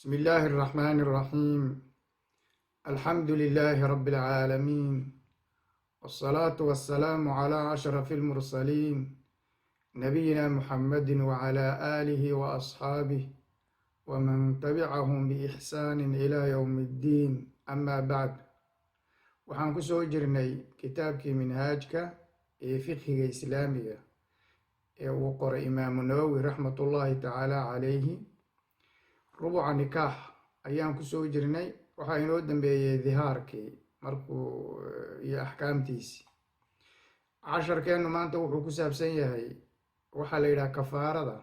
بسم الله الرحمن الرحيم، الحمد لله رب العالمين، والصلاة والسلام على أشرف المرسلين، نبينا محمد وعلى آله وأصحابه ومن تبعهم بإحسان إلى يوم الدين. أما بعد، waxaan ku soo jirnay kitaabkii Minhaajka ee fiqhiga Islaamiga ee uu qoray Imaamu Nawowi raxmatullaahi tacaala calayhi. Rubuca nikaax ayaan ku soo jirnay. Waxaa inoo dambeeyey dihaarkii markuu iyo axkaamtiisii. Casharkeennu maanta wuxuu ku saabsan yahay waxaa la yidhaha kafaarada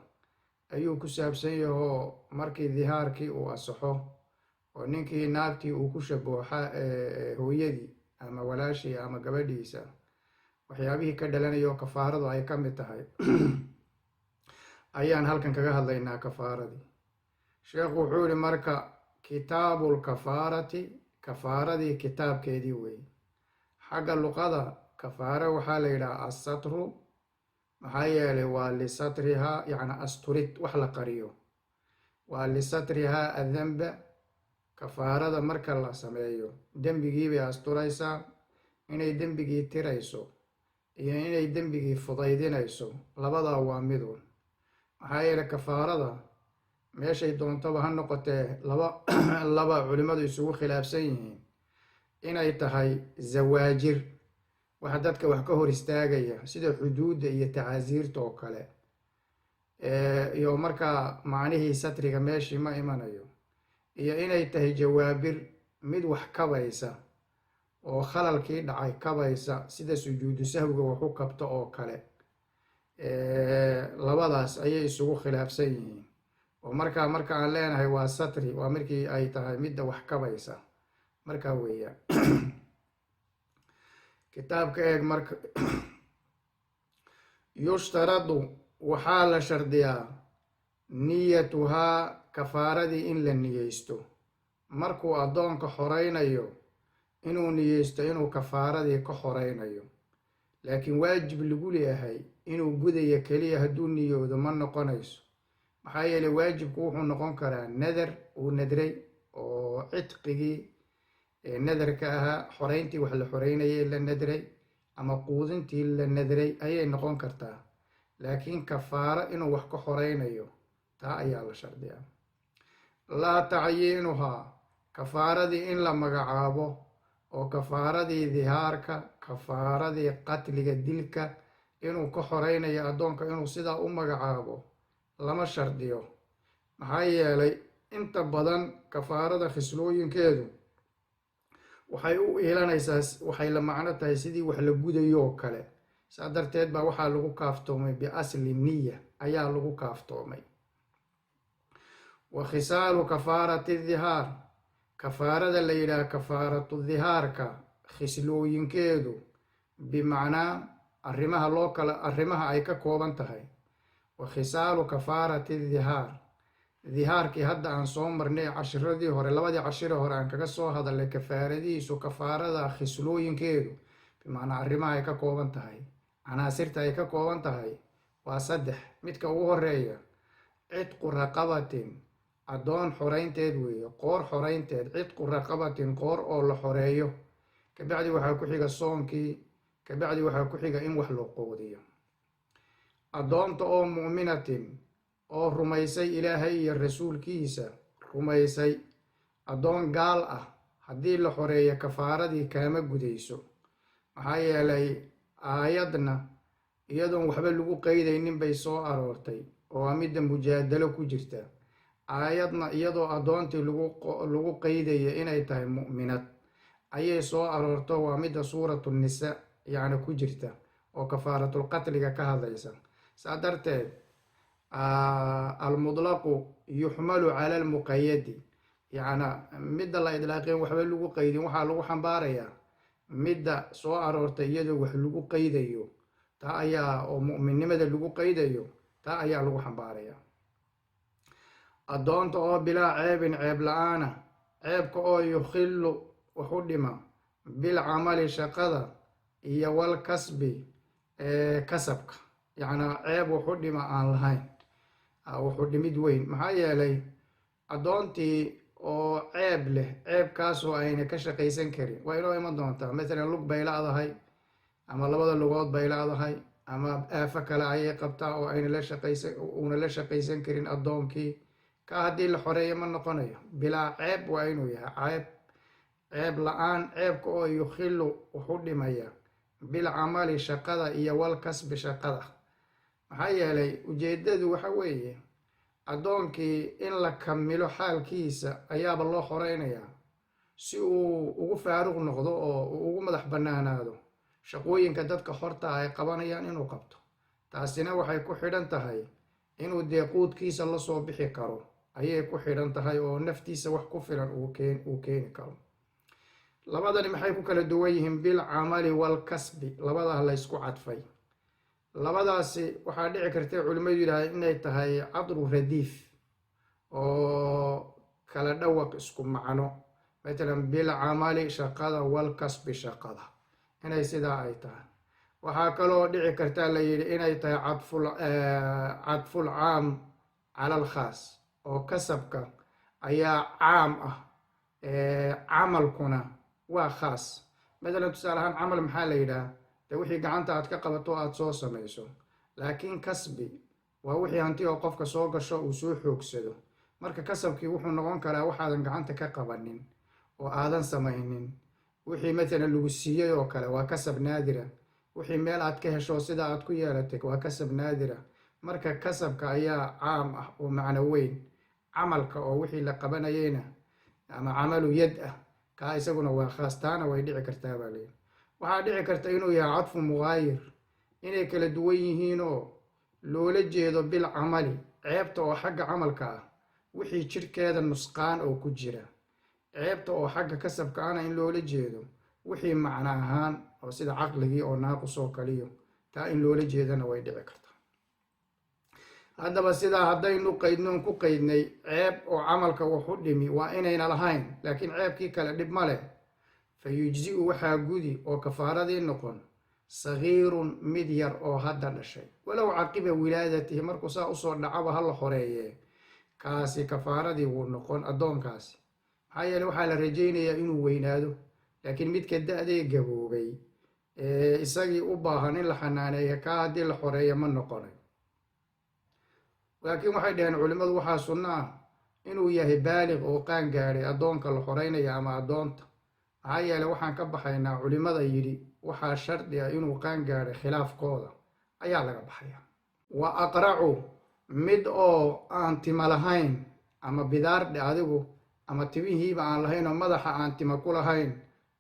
ayuu ku saabsan yahoo, markii dihaarkii uu asaxo oo ninkii naagtii uu ku shabooxa hooyadii ama walaashii ama gabadhiisa, waxyaabihii ka dhalanayo kafaaradu ay ka mid tahay ayaan halkan kaga hadlaynaa. Kafaaradii sheekhu wuxuu yihi marka: "Kitaabu lkafaarati", kafaaradii kitaabkeedii weeye. Xagga luqada kafaare waxaa la yidhaha assatru, maxaa yeelay waa lisatrihaa, yacni asturid wax la qariyo, waa lisatrihaa addanba. Kafaarada marka la sameeyo dembigii bay asturaysaa. Inay dembigii tirayso iyo inay dembigii fudaydinayso labadaa waa midun. Maxaa yeelay kafaarada meeshay doontaba ha noqotee, laba laba culimmadu isugu khilaafsan yihiin inay tahay zawaajir, waxa dadka wax ka hor istaagaya sida xuduudda iyo tacaasiirta oo kale, iyo markaa macnihii satriga meeshii ma imanayo, iyo inay tahay jawaabir, mid wax kabaysa oo khalalkii dhacay kabaysa, sida sujuudu sahwiga wax u kabto oo kale. Labadaas ayay isugu khilaafsan yihiin. Oo markaa marka aan leenahay waa satri, waa markii ay tahay midda wax kabaysa markaa weeyaan. Kitaabka eeg marka. Yushtaradu, waxaa la shardiyaa, niyatuhaa, kafaaradii in la niyeysto. Markuu addoonka xoreynayo inuu niyeysto inuu kafaaradii ka xoreynayo, laakiin waajib lagu leeyahay inuu gudayo keliya hadduu niyoodo ma noqonayso. Maxaa yeelay waajibku wuxuu noqon karaa nadar uu nadray oo cidqigii nadarka ahaa, xoreyntii wax la xoreynayay la nadray ama quudintii la nadray ayay noqon kartaa. Laakiin kafaaro inuu wax ka xoreynayo taa ayaa la shardiyaa. Laa tacyiinuhaa, kafaaradii in la magacaabo oo kafaaradii dihaarka, kafaaradii qatliga, dilka inuu ka xoreynayo addoonka inuu sidaa u magacaabo lama shardiyo. Maxaa yeelay inta badan kafaarada khislooyinkeedu waxay u iilanaysaa, waxay la macno tahay sidii wax la gudayo oo kale. Saa darteed baa waxaa lagu kaaftoomay biasli niya ayaa lagu kaaftoomay. Wa khisaalu kafaarati dihaar, kafaarada la yidhaha kafaaratu dihaarka khislooyinkeedu, bimacnaa arrimaha loo kala, arrimaha ay ka kooban tahay. Wa khisaalu kafaarati dihaar, dihaarkii hadda aan soo marnay cashiradii hore, labadii cashire hore aan kaga soo hadalnay kafaaradiisu, kafaarada khislooyinkeedu, bimacnaa arrimaha ay ka kooban tahay, canaasirta ay ka kooban tahay waa saddex. Midka ugu horeeya cidqu raqabatin, addoon xoreynteed weeye, qoor xoreynteed. Cidqu raqabatin, qoor oo la xoreeyo. Kabacdi waxaa ku xiga soonkii, kabacdi waxaa ku xiga in wax loo quudiyo. Addoonta oo mu'minatin, oo rumaysay Ilaahay iyo rasuulkiisa rumaysay. Addoon gaal ah haddii la xoreeyo kafaaradii kaama gudayso. Maxaa yeelay aayadna iyadoon waxba lagu qeydaynin bay soo aroortay, oo waa midda mujaadalo ku jirta. Aayadna iyadoo addoontii lagu qeydayo inay tahay mu'minad ayay soo aroorto, waa midda Suuratu Nisa yacni ku jirta oo kafaaratulqatliga ka hadlaysa. Saa darteed almutlaqu yuxmalu cala almuqayadi, yacna midda la idlaaqeen waxba lagu qeydin waxaa lagu xambaarayaa midda soo aroortay iyadoo wax lagu qeydayo. Taa ayaa oo mu'minnimada lagu qeydayo, taa ayaa lagu xambaaraya. Addoonta oo bilaa ceebin, ceeb la-aana, ceebka oo yukhilu, wax u dhima, bilcamali, shaqada, iyo walkasbi, kasabka, yacnaa ceeb wax u dhima aan lahayn, wuxu dhimid weyn. Maxaa yeelay Addoontii oo ceeb leh, ceebkaasoo ayna ka shaqaysan karin, waa inoo iman doontaa. Matalan, lug bay la'dahay ama labada lugood bay la'dahay ama aafo kale ayay qabtaa oo ayna la shaqaysan, uuna la shaqaysan karin addoonkii. Ka haddii la xoreeyo, ma noqonayo. Bilaa ceeb waa inuu yahay, ceeb la'aan, ceebka oo yukhilu, wuxu dhimaya, bilcamali, shaqada, iyo walkasbi, shaqada. Maxaa yeelay, ujeeddadu waxa weeye addoonkii in la kamilo xaalkiisa ayaaba loo xoreynayaa, si uu ugu faaruq noqdo oo uu ugu madax bannaanaado shaqooyinka dadka xorta ay qabanayaan inuu qabto. Taasina waxay ku xidhan tahay inuu dee quudkiisa lasoo bixi karo ayay ku xidhan tahay, oo naftiisa wax ku filan uu keeni karo. Labadani maxay ku kala duwan yihiin, bilcamali walkasbi? Labadaa laysku cadfay, labadaasi waxaa dhici kartay, culimmadu yidhahdeen, inay tahay cadru radiif oo kala dhawaq, isku macno. Matalan, bilcamali, shaqada, walkasbi, shaqada, inay sidaa ay tahay. Waxaa kaloo dhici kartaa, la yidhi, inay tahay cadful caam cala alkhaas, oo kasabka ayaa caam ah, camalkuna waa khaas. Matalan, tusaale ahaan, camal maxaa la yidhaah? Dee wixii gacanta aad ka qabato, aada soo samayso. Laakiin kasbi waa wixii hanti oo qofka soo gasho, uu soo xoogsado. Marka kasabkii wuxuu noqon karaa waxaadan gacanta ka qabanin oo aadan samaynin. Wixii matalan lagu siiyey oo kale waa kasab naadira. Wixii meel aad ka hesho, sida aad ku yeelatay, waa kasab naadira. Marka kasabka ayaa caam ah oo macno weyn. Camalka oo wixii la qabanayeyna ama camalu yad ah, kaa isaguna waa khaas. Taana way dhici kartaa baa layidhi. Waxaa dhici karta inuu yahay cadfu mugaayir, inay kala duwan yihiinoo loola jeedo bilcamali ceebta oo xagga camalka ah, wixii jidhkeeda nusqaan oo ku jira, ceebta oo xagga kasabka ahna in loola jeedo wixii macno ahaan oo sida caqligii oo naaqus oo kaliyo. Taa in loola jeedana way dhici kartaa. Haddaba sidaa haddaynu qaydnoon ku qaydnay, ceeb oo camalka waxu dhimi waa inayna lahayn, laakiin ceebkii kale dhib ma leh. Fa yujzi'u, waxaa gudi oo kafaaradii noqon, sagiirun, mid yar oo hadda dhashay, walow caqiba wilaadatihi. Markuu saa usoo dhacaba ha la xoreeyee, kaasi kafaaradii wuu noqon addoonkaasi. Maxaa yeele, waxaa la rajaynayaa inuu weynaado. Laakiin midka da'dee gaboobay ee isagii u baahan in la xanaaneeyo, kaa haddii la xoreeyo ma noqonayo. Laakiin waxay dhaheen culimmadu, waxaa sunno ah inuu yahay baaliq oo qaan gaadhay addoonka la xoreynaya ama addoonta. Maxaa yeele, waxaan ka baxaynaa culimmada yidhi waxaa shardi ah inuu qaan gaadhay, khilaafkooda ayaa laga baxaya. Wa aqracu, mid oo aan tima lahayn ama bidaardhe adigu ama timihiiba aan lahayn oo madaxa aan tima ku lahayn,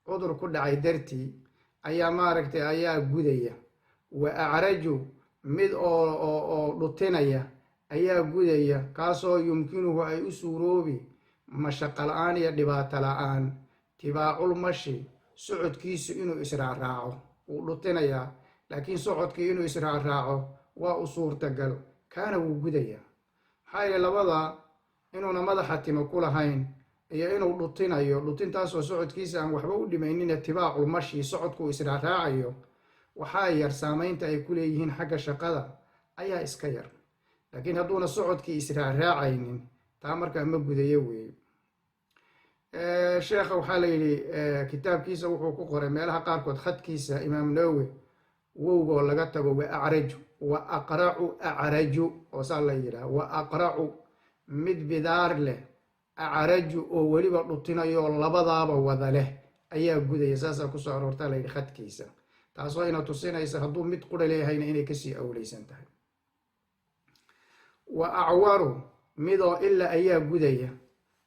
cudur ku dhacay dartii ayaa, maaragtay, ayaa gudaya. Wa acraju, mid oo dhutinaya ayaa gudaya, kaasoo yumkinuhu, ay u suuroobi mashaqo la'aan iyo dhibaato la'aan, tibaacul mashi, socodkiisu inuu israacraaco. Wuu dhutinayaa, laakiin socodkii inuu israacraaco waa u suurtagal. Kaana wuu gudayaa. Maxaa yeele, labada, inuuna madaxa timo ku lahayn iyo inuu dhutinayo, dhutintaasoo socodkiisa aan waxba u dhimaynina, tibaacul mashi, socodku israacraacayo, waxaa yar saamaynta ay ku leeyihiin xagga shaqada ayaa iska yar. Laakiin hadduuna socodkii israacraacaynin, taa markaa ma gudayo weeye. Sheekha waxaa la yidhi kitaabkiisa wuxuu ku qoray meelaha qaarkood khadkiisa Imaam Nawowi wowgoo laga tago, wa acraju, wa aqracu, acraju, oo saa la yidhaha. Wa aqracu, mid bidaar leh, acraju, oo weliba dhutinayo, labadaaba wada leh ayaa gudaya. Saasaa kusoo aroortaa la yidhi khadkiisa, taasoo ina tusinaysa hadduu mid qura leeyahayna inay kasii awleysan tahay. Wa acwaru, midoo ila ayaa gudaya.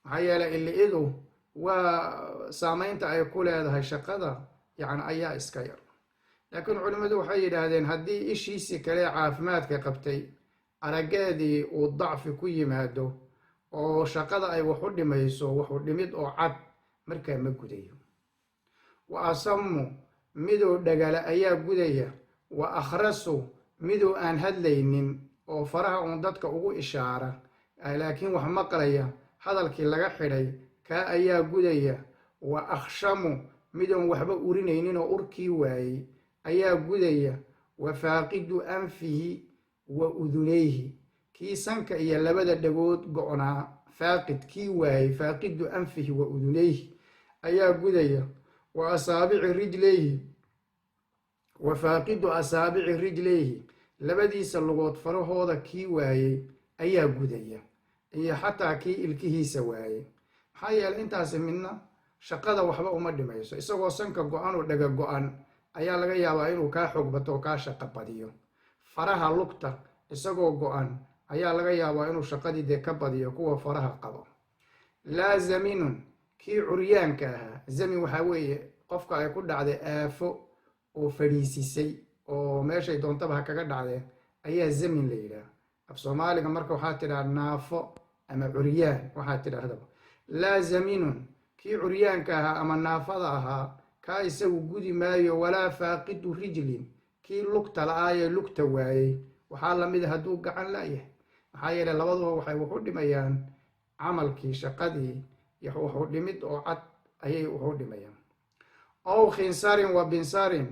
Maxaa yeelay, ili-idu waa saameynta ay ku leedahay shaqada, yacni, ayaa iska yar. Laakiin culimmadu waxay yidhaahdeen, haddii ishiisii kale caafimaadka qabtay araggeedii uu dacfi ku yimaado oo shaqada ay wax u dhimayso, waxu dhimid oo cad, markaa ma gudayo. Wa asamu, midoo dhagala ayaa gudaya. Wa akhrasu, midoo aan hadlaynin oo faraha uun dadka ugu ishaara, laakiin wax maqlaya, hadalkii laga xidhay, kaa ayaa gudaya. Wa akhshamu, midoon waxba urinaynin oo urkii waayey ayaa gudaya. Wa faaqidu anfihi wa udunayhi. Kii sanka iyo labada dhagood go-naa, faaqid kii waayey, faaqidu anfihi wa udunayhi ayaa gudaya. Wa asaabici rijlayhi, wa faaqidu asaabici rijlayhi, labadiisa lugood farahooda kii waayey ayaa gudaya, iyo xataa kii ilkihiisa waayey. Maxaa yeelay, intaasi midna shaqada waxba uma dhimayso. Isagoo sanka go-an oo dhaga go-an ayaa laga yaabaa inuu kaa xoog bato oo kaa shaqo badiyo. Faraha lugta isagoo go-an ayaa laga yaabaa inuu shaqadii dee ka badiyo kuwa faraha qabo. Laa zaminun, kii curyaanka ahaa. Zamin waxaa weeye qofka ay ku dhacday aafo oo fadhiisisay, oo meeshay doontaba ha kaga dhacdee, ayaa zamin la yidhaah af Soomaaliga. Marka waxaa tidhaha naafo ama curyaan waxaa tidhaahdaba. Laa zaminun, kii curyaanka ahaa ama naafada ahaa, kaa isagu gudi maayo. Walaa faaqidu rijlin, kii lugta la-aayee lugta waayey. Waxaa lamid a hadduu gacan la-yahay. Maxaa yeeley, labaduba waxay wuxu dhimayaan camalkii, shaqadii wuxuu dhimid oo cad ayay wuxu dhimayaan. Ow khinsarin wa binsarin,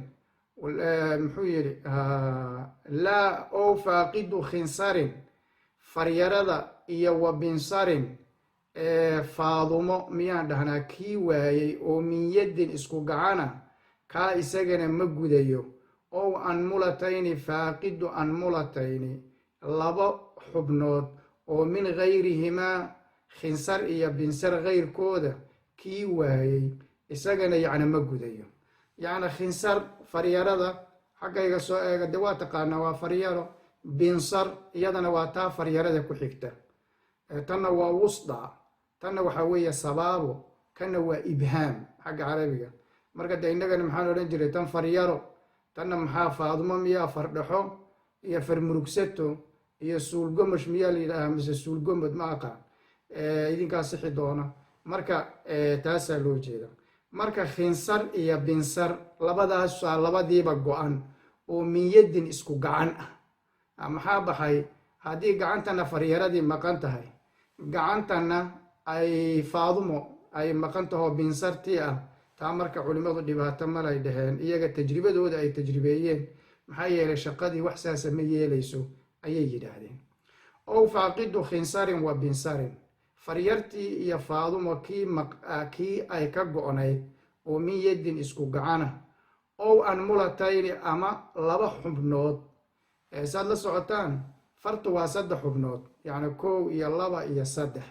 muxuu yidhi? Laa, ow faaqidu khinsarin, faryarada, iyo wa binsarin, faadumo miyaan dhahnaa, kii waayey oo min yaddin isku gacana, kaa isagana ma gudayo. Ow anmulatayni, faaqidu anmulatayni, laba xubnood oo min gayrihimaa, khinsar iyo binsar kayrkooda kii waayey, isagana yacni ma gudayo. Yacni khinsar, faryarada xaggayga soo eega, dee waa taqaanaa, waa faryaro. Binsar iyadana waa taa faryarada ku xigta. Tanna waa wusda, tanna waxaa weeye sabaabo, kanna waa ibhaam xagga Carabiga. Marka dee innagana maxaan odhan jiray? Tan faryaro, tanna maxaa? Faadumo miyaa, fardhaxo iyo farmurugsato iyo suulgomosh miyaa la yidhaahaa, mise suulgomod? Ma aqaan, idinkaa sixi doona. Marka taasaa loo jeeda. Marka khinsar iyo binsar labadaasaa labadiiba go-an oo min yaddin isku gacan ah. Maxaa baxay? Haddii gacantana faryaradii maqan tahay, gacantanna ay faadumo ay maqan taho, binsartii ah taa, marka culimmadu dhibaato malay dhaheen, iyaga tajribadooda ay tajribeeyeen. Maxaa yeelay, shaqadii wax saasa ma yeelayso ayay yidhaahdeen. Ow faaqidu khinsarin wa binsarin, faryartii iyo faadumo kii ay ka go-nayd oo min yaddin isku gacana. Ow anmulatayni, ama laba xubnood. Saad la socotaan, fartu waa saddex xubnood, yacni kow iyo laba iyo saddex.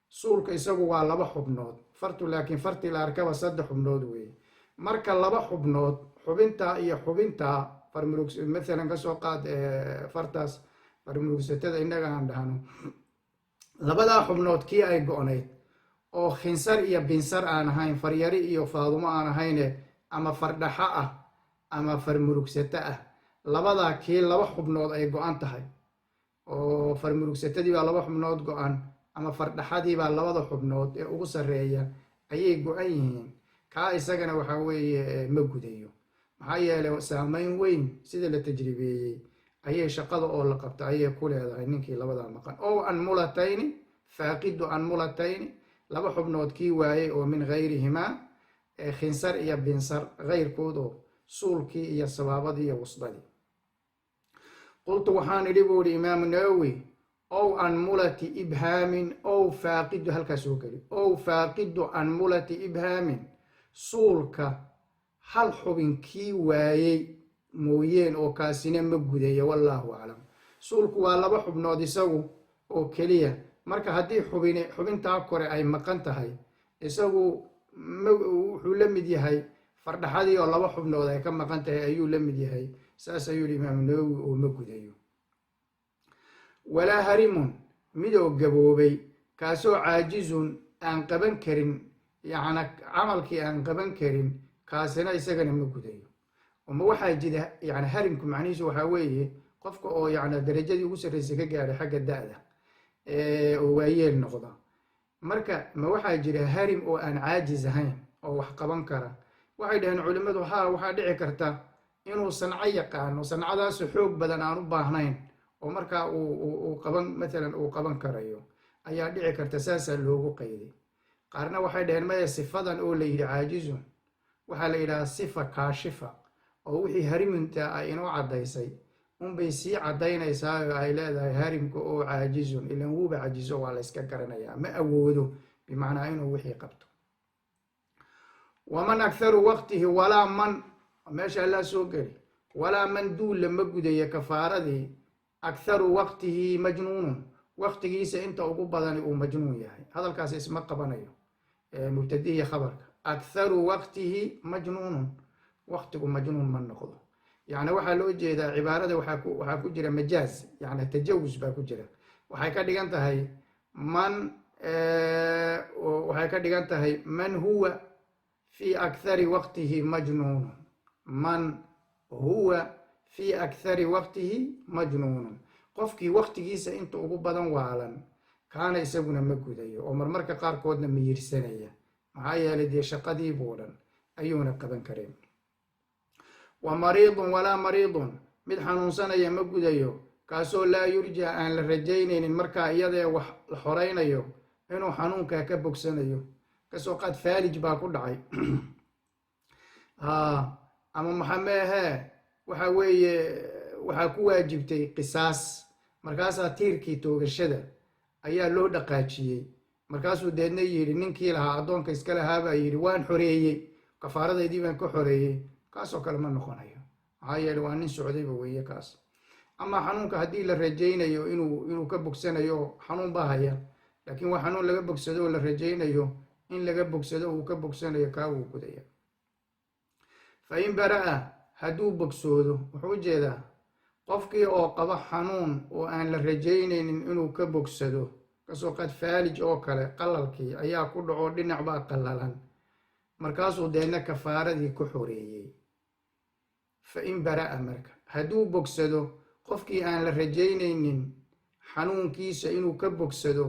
Suulka isagu waa laba xubnood, fartu laakiin fartii la arkaba saddex xubnood weeye. Marka laba xubnood, xubintaa iyo xubintaa farmurug mathalan kasoo qaad, fartaas farmurugsatada innaga aan dhahno, labadaa xubnood kii ay go-nayd oo khinsar iyo binsar aan ahayn, faryari iyo faadumo aan ahayne, ama fardhaxo ah ama farmurugsato ah, labadaa kii laba xubnood ay go-an tahay, oo farmurugsatadii baa laba xubnood go-an ama fardhaxadii baa labada xubnood ee ugu sarreeya ayay go-an yihiin, kaa isagana waxaa weeye ma gudayo. Maxaa yeelay, saameyn weyn sida la tajribeeyey ayay shaqada oo la qabta ayay ku leedahay ninkii labadaa maqan. Ow anmulatayni, faaqidu anmulatayni, laba xubnood kii waayey oo min gayrihimaa, khinsar iyo binsar kayrkood, oo suulkii iyo sabaabadii iyo wusdadii. Qultu, waxaan idhi, buu ihi Imaamu Nawowi, ow anmulati ibhaamin, ow faaqidu, halkaas soo geli, ow faaqidu anmulati ibhaamin, suulka hal xubin kii waayey mooyeen, oo kaasina ma gudayo. Wallaahu aclam. Suulku waa laba xubnood isagu oo keliya. Marka haddii xubin xubintaa kore ay maqan tahay, isagu wuxuu la mid yahay fardhaxadii oo laba xubnood ay ka maqan tahay ayuu la mid yahay. Saas ayuu yihi Imaamu Nawowi, oo ma gudayo. Walaa harimun, midoo gaboobay, kaasoo caajizun aan qaban karin, yacna camalkii aan qaban karin, kaasina isagana ma gudayo. Ma waxaa jira yani harimku macnihiisu waxaa weeye qofka oo yani darajadii ugu sarreysay ka gaadhay xagga da-da oo waayeel noqda. Marka ma waxaa jira harim oo aan caajiz ahayn oo wax qaban kara? Waxay dhaheen culimmadu, haa, waxaa dhici karta inuu sanco yaqaano, sancadaasu xoog badan aan u baahnayn, oo markaa uu qaban, matalan uu qaban karayo ayaa dhici karta. Saasaa loogu qayday. Qaarna waxay dhaheen maya, sifadan oo la yidhi caajizun waxaa la yidhahaa sifa kaashifa, oo wixii hariminta ay inoo caddaysay. Unbay sii caddaynaysaa oo ay leedahay harimka oo caajizun, ilan wuuba cajizo, waa la yska garanayaa, ma awoodo bimacnaa inuu wixii qabto. Waman akharu waqtihi, walaa man meesha allaa soo geli, walaa man duulla ma gudayo kafaaradii akharu waqtihi majnuunun, waqtigiisa inta ugu badani uu majnuun yahay. Hadalkaas isma qabanayo, mubtadihii khabarka. Akharu waqtihi majnuunun, waqtigu majnuun ma noqdo. Yani waxaa loo jeedaa cibaarada waxaa ku jira majaaz, yani tajawuz baa ku jira. Waxay ka dhigan tahay man, waxay ka dhigan tahay man huwa fi akthari waqtihi majnuunun, man huwa fi akthari waqtihi majnuunun, qofkii waqtigiisa inta ugu badan waalan, kaana isaguna ma gudayo, oo marmarka qaarkoodna miyirsanaya. Maxaa yeelay dee shaqadiibuu dhan ayuuna qaban karin. Wa mariidun, walaa mariidun, mid xanuunsanaya ma gudayo, kaasoo laa yurja, aan la rajaynaynin markaa iyadee wax la xoraynayo inuu xanuunkaa ka bogsanayo. Kasoo qaad faalij baa ku dhacay, ama maxameehee, waxa weeye waxaa ku waajibtay qisaas, markaasaa tiirkii toogashada ayaa loo dhaqaajiyey. Markaasuu deedna yidhi ninkii lahaa addoonka iska lahaabaa yidhi: "Waan xoreeyey, kafaaradaydii baan ka xoreeyey." Kaasoo kale ma noqonayo, maxaa yeele waa nin socdayba weeye kaas. Ama xanuunka haddii la rajaynayo inuu ka bogsanayo, xanuun baa haya, laakiin waa xanuun laga bogsado oo la rajaynayo in laga bogsado, uu ka bogsanayo, kaa wuu gudaya. Fa in bara'a, hadduu bogsoodo, wuxuu u jeedaa qofkii oo qaba xanuun oo aan la rajaynaynin inuu ka bogsado. Kasoo qaad faalij oo kale, qalalkii ayaa ku dhaco, dhinac baa qallalan, markaasuu deedna kafaaradii ku xoreeyey. Fa in bara'a, marka hadduu bogsado qofkii aan la rajaynaynin xanuunkiisa inuu ka bogsado,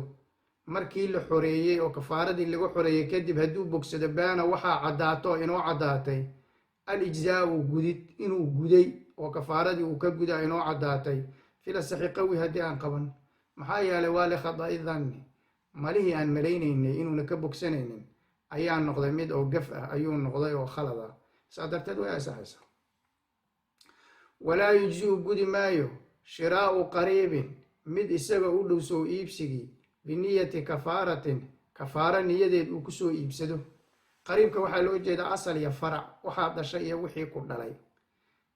markii la xoreeyey oo kafaaradii laga xoreeyey kadib hadduu bogsado, baana, waxaa caddaato, inoo caddaatay, alijzaau, gudid inuu guday oo kafaaradii uu ka gudaa inoo caddaatay, fil asaxi, qawi haddii aan qaban. Maxaa yeelay waa likhada'i dhanni, malihii aan malaynaynay inuuna ka bogsanaynin ayaa noqday mid oo gaf ah ayuu noqday oo khalad ah, saa darteed way asaxaysaa. Walaa yujziu, gudi maayo, shiraa'u qariibin, mid isaga u dhow soo iibsigii, biniyati kafaaratin, kafaaro niyadeed uu kusoo iibsado. Qariibka waxaa loo jeedaa asal iyo farac, waxaa dhashay iyo wixii ku dhalay.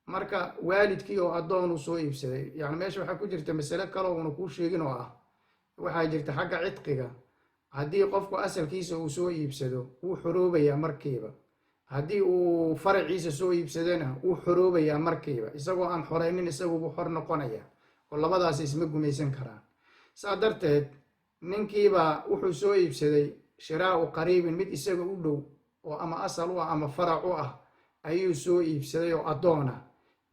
Marka waalidkii oo addoon uu soo iibsaday, yani meesha waxaa ku jirta masale kaloo una kuu sheegin oo ah, waxaa jirta xagga cidqiga, haddii qofku asalkiisa uu soo iibsado, wuu xoroobayaa markiiba. Haddii uu faraciisa soo iibsadona, wuu xoroobayaa markiiba, isagoo aan xoreynin isagubu xor noqonaya, oo labadaas isma gumaysan karaan. Saa darteed ninkiibaa wuxuu soo iibsaday shiraa'u qariibin, mid isaga u dhow oo ama asal u ah ama farac u ah ayuu soo iibsaday oo addoona,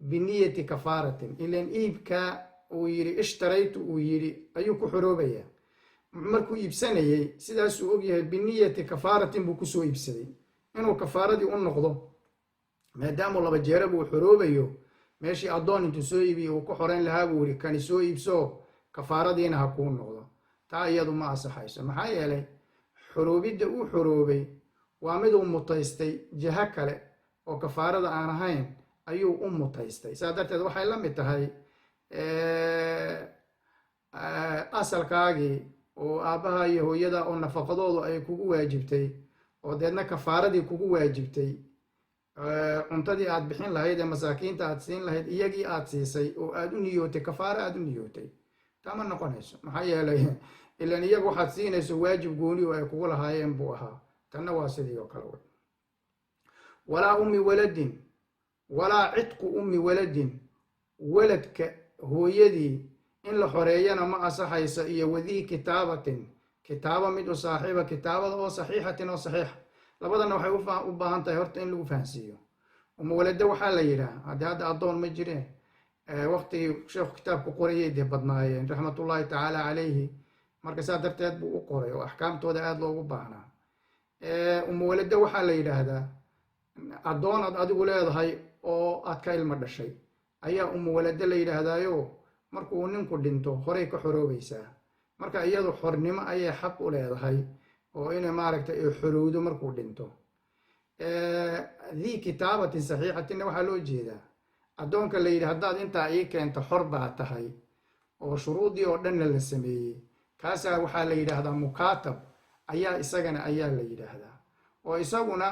biniyati kafaaratin. Ilan iibka uu yidhi ishtaraytu uu yidhi ayuu ku xoroobayaa. Markuu iibsanayey sidaasuu ogyahay, biniyati kafaaratin buu kusoo iibsaday inuu kafaaradii u noqdo. Maadaamuu laba jeeraba uu xoroobayo, meeshii addoon intuu soo iibiyo uu ku xoreyn lahaa buu yidhi: "Kani soo iibso, kafaaradiina ha kuu noqdo." Taa iyadu ma asaxayso, maxaa yeelay xoroobidda uu xoroobay waa miduu mutaystay, jiho kale oo kafaarada aan ahayn ayuu u mutaystay. Saa darteed waxay la mid tahay asalkaagii oo aabbaha iyo hooyada oo nafaqadoodu ay kugu waajibtay, oo deedna kafaaradii kugu waajibtay, cuntadii aad bixin lahayd ee masaakiinta aad siin lahayd iyagii aad siisay oo aad u niyootay kafaaro aad u niyootay, taa ma noqonayso. Maxaa yeelay ilan iyaga waxaad siinayso waajib gooni oo ay kugu lahaayeen buu ahaa. Tanna waa sidii oo kale wey. Walaa ummi waladin, walaa cidqu ummi waladin, waladka hooyadii in la xoreeyana ma asaxayso, iyo wadii kitaabatin, kitaabo mid u saaxiiba, kitaabada oo saxiixatin, oo saxiixa. Labadana waxay u baahan tahay horta in lagu fahansiiyo. Umawalada waxaa la yidhaah, haddii hadda addoon ma jireen, waqtigii sheekhu kitaabku qorayay dee badnaayeen, raxmatullaahi tacaala calayhi. Marka saa darteed buu u qoray oo axkaamtooda aada loogu baahnaa. Umawalada waxaa la yidhaahdaa addoon aad adigu leedahay oo aad ka ilmo dhashay ayaa umuwalado la yidhaahdaayo. Markuu ninku dhinto horey ka xoroobaysaa. Marka iyadu xornimo ayay xaq u leedahay oo inay maaragtay ay xorowdo markuu dhinto. Dii kitaabatin saxiixatinna waxaa loo jeedaa Addoonka la yidhi haddaad intaa ii keento xor baa tahay, oo shuruudii oo dhanna la sameeyey, kaasaa waxaa la yidhaahdaa mukaatab ayaa isagana ayaa la yidhaahdaa, oo isaguna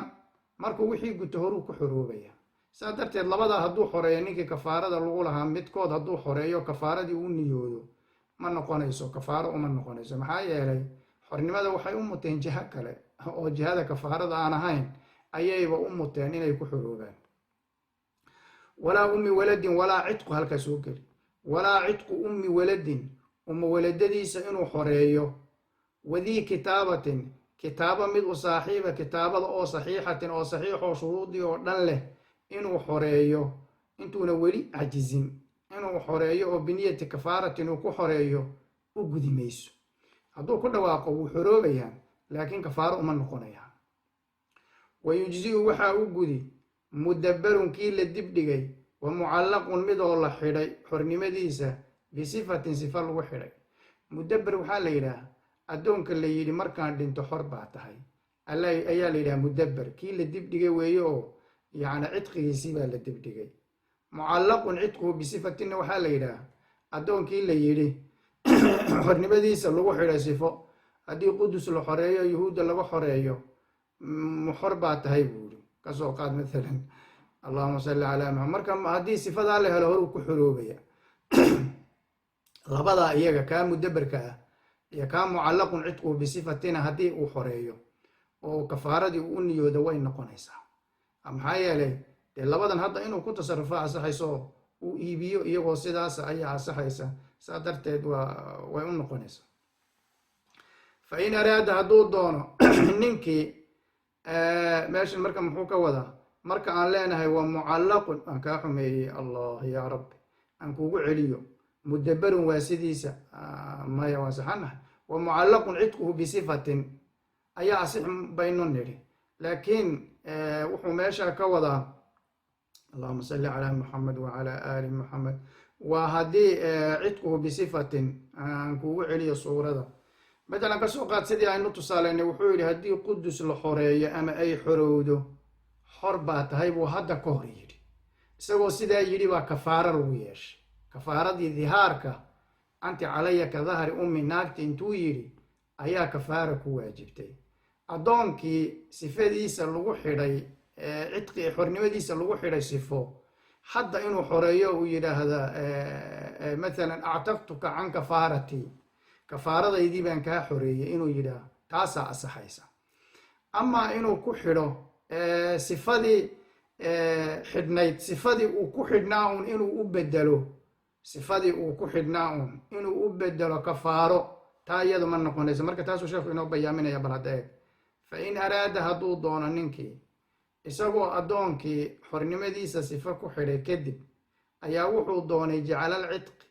markuu wixii guto horuu ku xoroobaya. Saa darteed labadaa hadduu xoreeyo ninkii kafaarada lagu lahaa, midkood hadduu xoreeyo kafaaradii u niyoodo, ma noqonayso kafaaro, uma noqonayso. Maxaa yeelay xornimada waxay u muteen jiho kale oo jihada kafaarada aan ahayn ayayba u muteen inay ku xoroobaan. Walaa ummi waladin walaa cidqu, halkaa soo geli. Walaa cidqu ummi waladin, umma waladadiisa inuu xoreeyo, wadii kitaabatin, kitaabo mid u saaxiiba, kitaabada oo saxiixatin, oo saxiixoo shuruudii oo dhan leh, inuu xoreeyo intuuna weli cajizin, inuu xoreeyo oo biniyati kafaaratin uu ku xoreeyo, u gudi mayso. Hadduu ku dhawaaqo wuu xoroobayaa, laakiin kafaaro uma noqonayaa. Wa yujzi'u, waxaa u gudi, mudabbarun, kii la dibdhigay, wa mucallaqun, midoo la xidhay xornimadiisa, bisifatin, sifa lagu xidhay. Mudabber waxaa la yidhaah addoonka la yidhi markaan dhinto xor baa tahay ayaa la yidhaha mudabber. Kii la dibdhigay weeye, oo yacni cidqigiisii baa la dibdhigay. Mucallaqun cidquhu bisifatinna waxaa la yidhaah addoonkii la yidhi xornimadiisa lagu xidhay sifo. Haddii Qudus la xoreeyo, Yuhuudda laga xoreeyo, xor baa tahay buu yidhi, kasoo qaad mathalan, allahuma salli calaa Maxamed. Marka haddii sifadaa la helo, horuu ku xoroobaya. Labadaa iyaga, kaa mudaberka ah iyo kaa mucallaqun cidquhu bisifatina, haddii uu xoreeyo oo kafaaradii uu u niyoodo, way noqonaysaa. Maxaa yeelay dee labadan hadda inuu ku tasarufo asaxayso, uu iibiyo iyagoo sidaasa ayaa asaxaysa. Saa darteed waa way u noqonaysaa. Fa in araada, hadduu doono ninkii. Meeshan marka muxuu ka wadaa marka aan leenahay waa mucallaqun? Aan kaa xumeeyey, Allah yaa Rabbi, aan kugu celiyo. Mudabarun waa sidiisa, maya, waa saxanahay. Wa mucallaqun cidquhu bisifatin ayaa asix baynu nidhi, laakiin wuxuu meesha ka wadaa, allahuma salli calaa Muxamed wacalaa aali Muxamed, waa haddii cidquhu bisifatin. Aan kugu celiyo suurada. Matalan kasoo qaad sidii aynu tusaalaynay, wuxuu yidhi haddii Qudus la xoreeyo ama ay xorowdo, xor baa tahay buu hadda ka hor yidhi. Isagoo sidaa yidhi baa kafaaro lagu yeeshay, kafaaradii dihaarka. "Anti calaya ka dahri ummi", naagti intuu yidhi ayaa kafaara ku waajibtay. Addoonkii sifadiisa lagu xidhay, cidqi xornimadiisa lagu xidhay sifo, hadda inuu xoreeyo uu yidhaahda mathalan "actaqtuka can kafaaratii", kafaaradaydii baan kaa xoreeyey, inuu yidhaah, taasaa asaxaysa. Amaa inuu ku xidho sifadii xidhnayd, sifadii uu ku xidhnaa un inuu u bedelo, sifadii uu ku xidhnaa un inuu u bedelo kafaaro, taa iyadu ma noqonayso. Marka taasuu sheekhu inoo bayaaminaya. Bal hadda eeg. Fa in araada, hadduu doono ninkii, isagoo addoonkii xornimadiisa sifo ku xidhay kadib ayaa wuxuu doonay jacalal cidqi,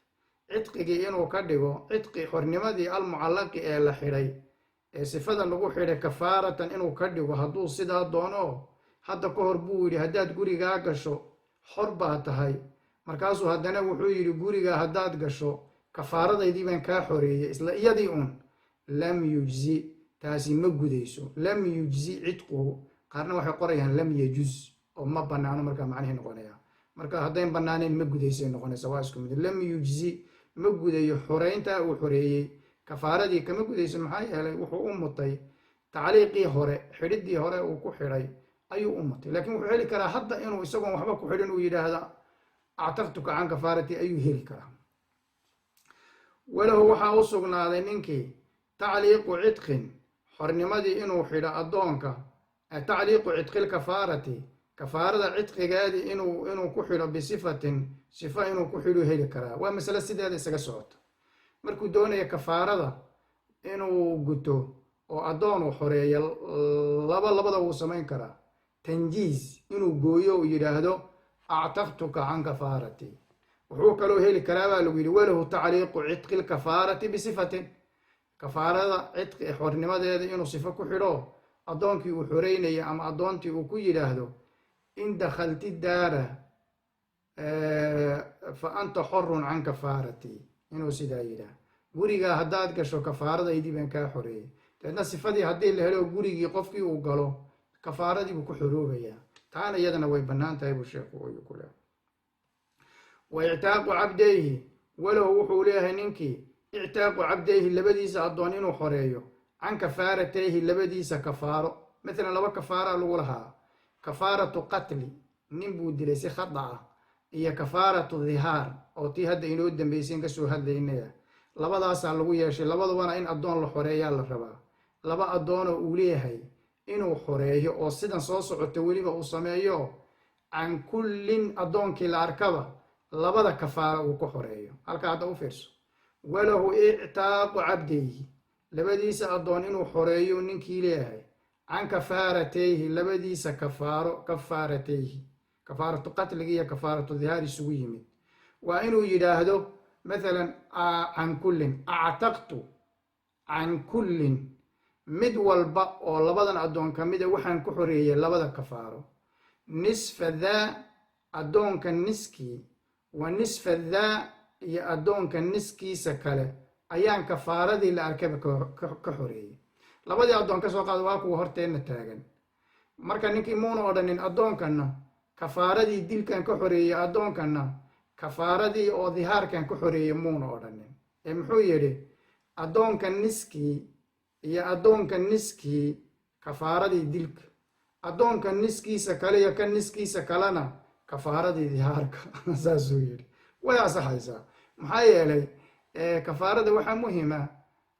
cidqigii inuu ka dhigo, cidqi xornimadii, almucallaqi ee la xidhay ee sifada lagu xidhay, kafaaratan inuu ka dhigo. Hadduu sidaa doono, hadda ka hor buu yidhi haddaad gurigaa gasho xor baa tahay, markaasuu haddana wuxuu yidhi gurigaa haddaad gasho kafaaradaydii baan kaa xoreeyey, isla iyadii un, lam yujzi, taasi ma gudayso. Lam yujzi cidquhu, qaarna waxay qorayaan lam yajuz, oo ma banaano. Markaa macnihii noqonaya, marka haddayn banaanayn ma gudaysay noqonaysa, waa isku mid. Lam yujzi, ma gudayo xoreyntaa uu xoreeyey, kafaaradii kama gudayso. Maxaa yeelay wuxuu u mutay tacliiqii hore, xidhiddii hore uu ku xidhay ayuu u mutay. Laakiin wuxuu heli karaa hadda inuu isagoon waxba ku xidhin uu yidhaahda "actaqtuka can kafaaratii" ayuu heli karaa. Walahu, waxaa u sugnaaday ninkii, tacliiqu cidqin, xornimadii inuu xidho addoonka, tacliiqu cidqil kafaarati, kafaarada cidqigeedii inuu ku xidho, bisifatin, sifo inuu ku xidhu heli karaa. Waa masale sideeda isaga socota. Markuu doonayo kafaarada inuu guto oo addoon uu xoreeyo, laba labada wuu samayn karaa: tanjiiz, inuu gooyo uu yidhaahdo "actaqtuka can kafaarati". Wuxuu kaloo heli karaa baa lagu yidhi walahu tacliiqu cidqi lkafaarati bisifatin, kafaarada cidqi xornimadeeda inuu sifo ku xidho, addoonkii uu xoreynaya ama addoontii uu ku yidhaahdo "in dakhalti daara fa anta xorun can kafaaratii", inuu sidaa yidhaah, gurigaa haddaad gasho kafaaradaydii baan kaa xoreeyey. Dabeedna sifadii haddii la helo, gurigii qofkii uu galo, kafaaradii buu ku xoroobayaa. Taana iyadana way bannaan tahay buu sheekhu ku leehay. Wa ictaaqu cabdayhi, walahu wuxuu leeyahay ninkii ictaaqu cabdayhi, labadiisa addoon inuu xoreeyo, can kafaaratayhi, labadiisa kafaaro. Matalan, laba kafaaraa lagu lahaa: kafaaratu qatli, nin buu dilay si khada ah, iyo kafaaratu dhihaar oo tii hadda inoo dambeysay kasoo hadlaynaya. Labadaasaa lagu yeeshay, labadubana in addoon la xoreeyaa la rabaa. Laba addoonoo uu leeyahay inuu xoreeyo oo sidan soo socota weliba uu sameeyo, can kullin, addoonkii la arkaba labada kafaara uu ku xoreeyo. Halka hadda u fiirso: walahu ictaaqu cabdayhi, labadiisa addoon inuu xoreeyo ninkii leeyahay, can kafaaratayhi, labadiisa kafaaro, kafaaratayhi, kafaaratu qatliga iyo kafaaratu dhihaar isugu yimid. Waa inuu yidhaahdo mathalan can kullin, actaqtu can kullin, mid walba oo labadan addoon ka mida waxaan ku xoreeyey labada kafaaro, nisfa daa, addoonka niskii, wa nisfa daa, iyo addoonka niskiisa kale ayaan kafaaradii la arkaba ka xoreeyey. Labadii addoon ka soo qaada, waa kuwa horteenna taagan. Marka ninkii muuna odhanin addoonkanna kafaaradii dilkan ka xoreeyey, addoonkanna kafaaradii oo dihaarkan ka xoreeyey, muuna odhanin. Ee muxuu yidhi? Addoonka niskii iyo addoonka niskii kafaaradii dilka, addoonka niskiisa kale iyo ka niskiisa kalena kafaaradii dihaarka, saasuu yidhi. Way asaxaysaa, maxaa yeelay kafaarada waxaa muhima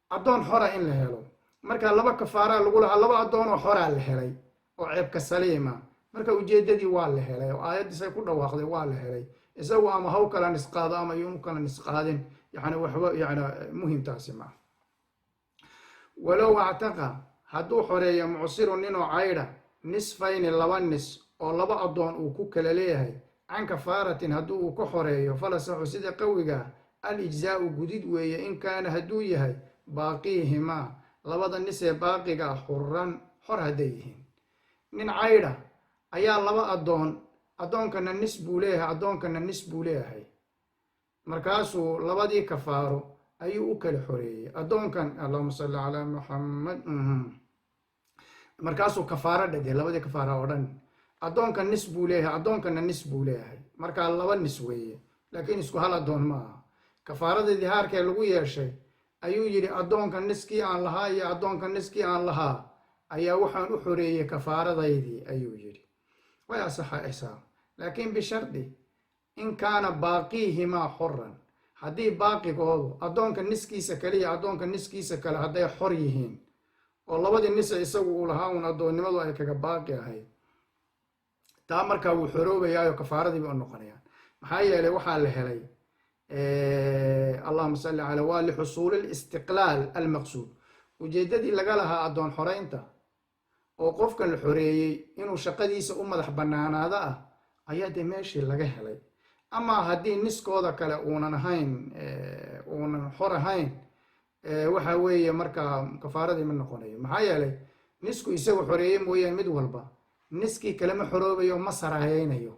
addoon xora in la helo. Marka laba kafaaraa lagu lahaa, laba addoonoo xoraa la helay oo ceebka saliima. Marka ujeeddadii waa la helay oo aayaddiisay ku dhawaaqday waa la helay. Isagu ama haw kala nisqaado ama yuunu kala nisqaadin, yani waxba yani muhimtaasi maaha. Walow actaqa, hadduu xoreeyo, mucsirun, ninoo caydha, nisfayni, laba nis oo laba addoon uu ku kala leeyahay, can kafaaratin hadduu uu ka xoreeyo, falasaxu, sida qawiga, al ijzaa'u, gudid weeye, in kaana, hadduu yahay, baaqiihimaa, labada nis ee baaqiga ah, xuran, xor hadday yihiin. Nin caydha ayaa laba addoon, addoonkana nis buu leeyahay, addoonkana nis buu leeyahay. Markaasuu labadii kafaaro ayuu u kala xoreeyey addoonkan. Allahuma salli calaa Muxamed. Markaasuu kafaaro dhade labadii kafaara oo dhan. Addoonka nis buu leeyahay, addoonkana nis buu leeyahay. Markaa laba nis weeye, laakiin isku hal addoon ma aha. Kafaaradii dihaarkee lagu yeeshay ayuu yidhi: addoonka niskii aan lahaa iyo addoonka niskii aan lahaa ayaa waxaan u xoreeyey kafaaradaydii, ayuu yidhi. Way asaxaysaa, laakiin bishardi in kaana baaqiihimaa xoran, haddii baaqigoodu, addoonka niskiisa kaliya, addoonka niskiisa kale, hadday xor yihiin oo labadii nisa isagu uu lahaa uun addoonnimadu ay kaga baaqi ahayd, taa markaa wuu xoroobayaayo kafaaradiiba u noqonayaan. Maxaa yeelay waxaa la helay, allahuma salli calaa, waa lixusuuli listiqlaal almaqsuud, ujeeddadii laga lahaa addoon xoreynta oo qofkan la xoreeyey inuu shaqadiisa u madax bannaanaado ah ayaa dee meeshii laga helay. Amaa haddii niskooda kale uunan ahayn, uunan xor ahayn, waxa weeye markaa kafaaradii ma noqonayo. Maxaa yeelay nisku isagu xoreeye mooyaan, mid walba niskii kalema xoroobayo, ma saraayeynayo,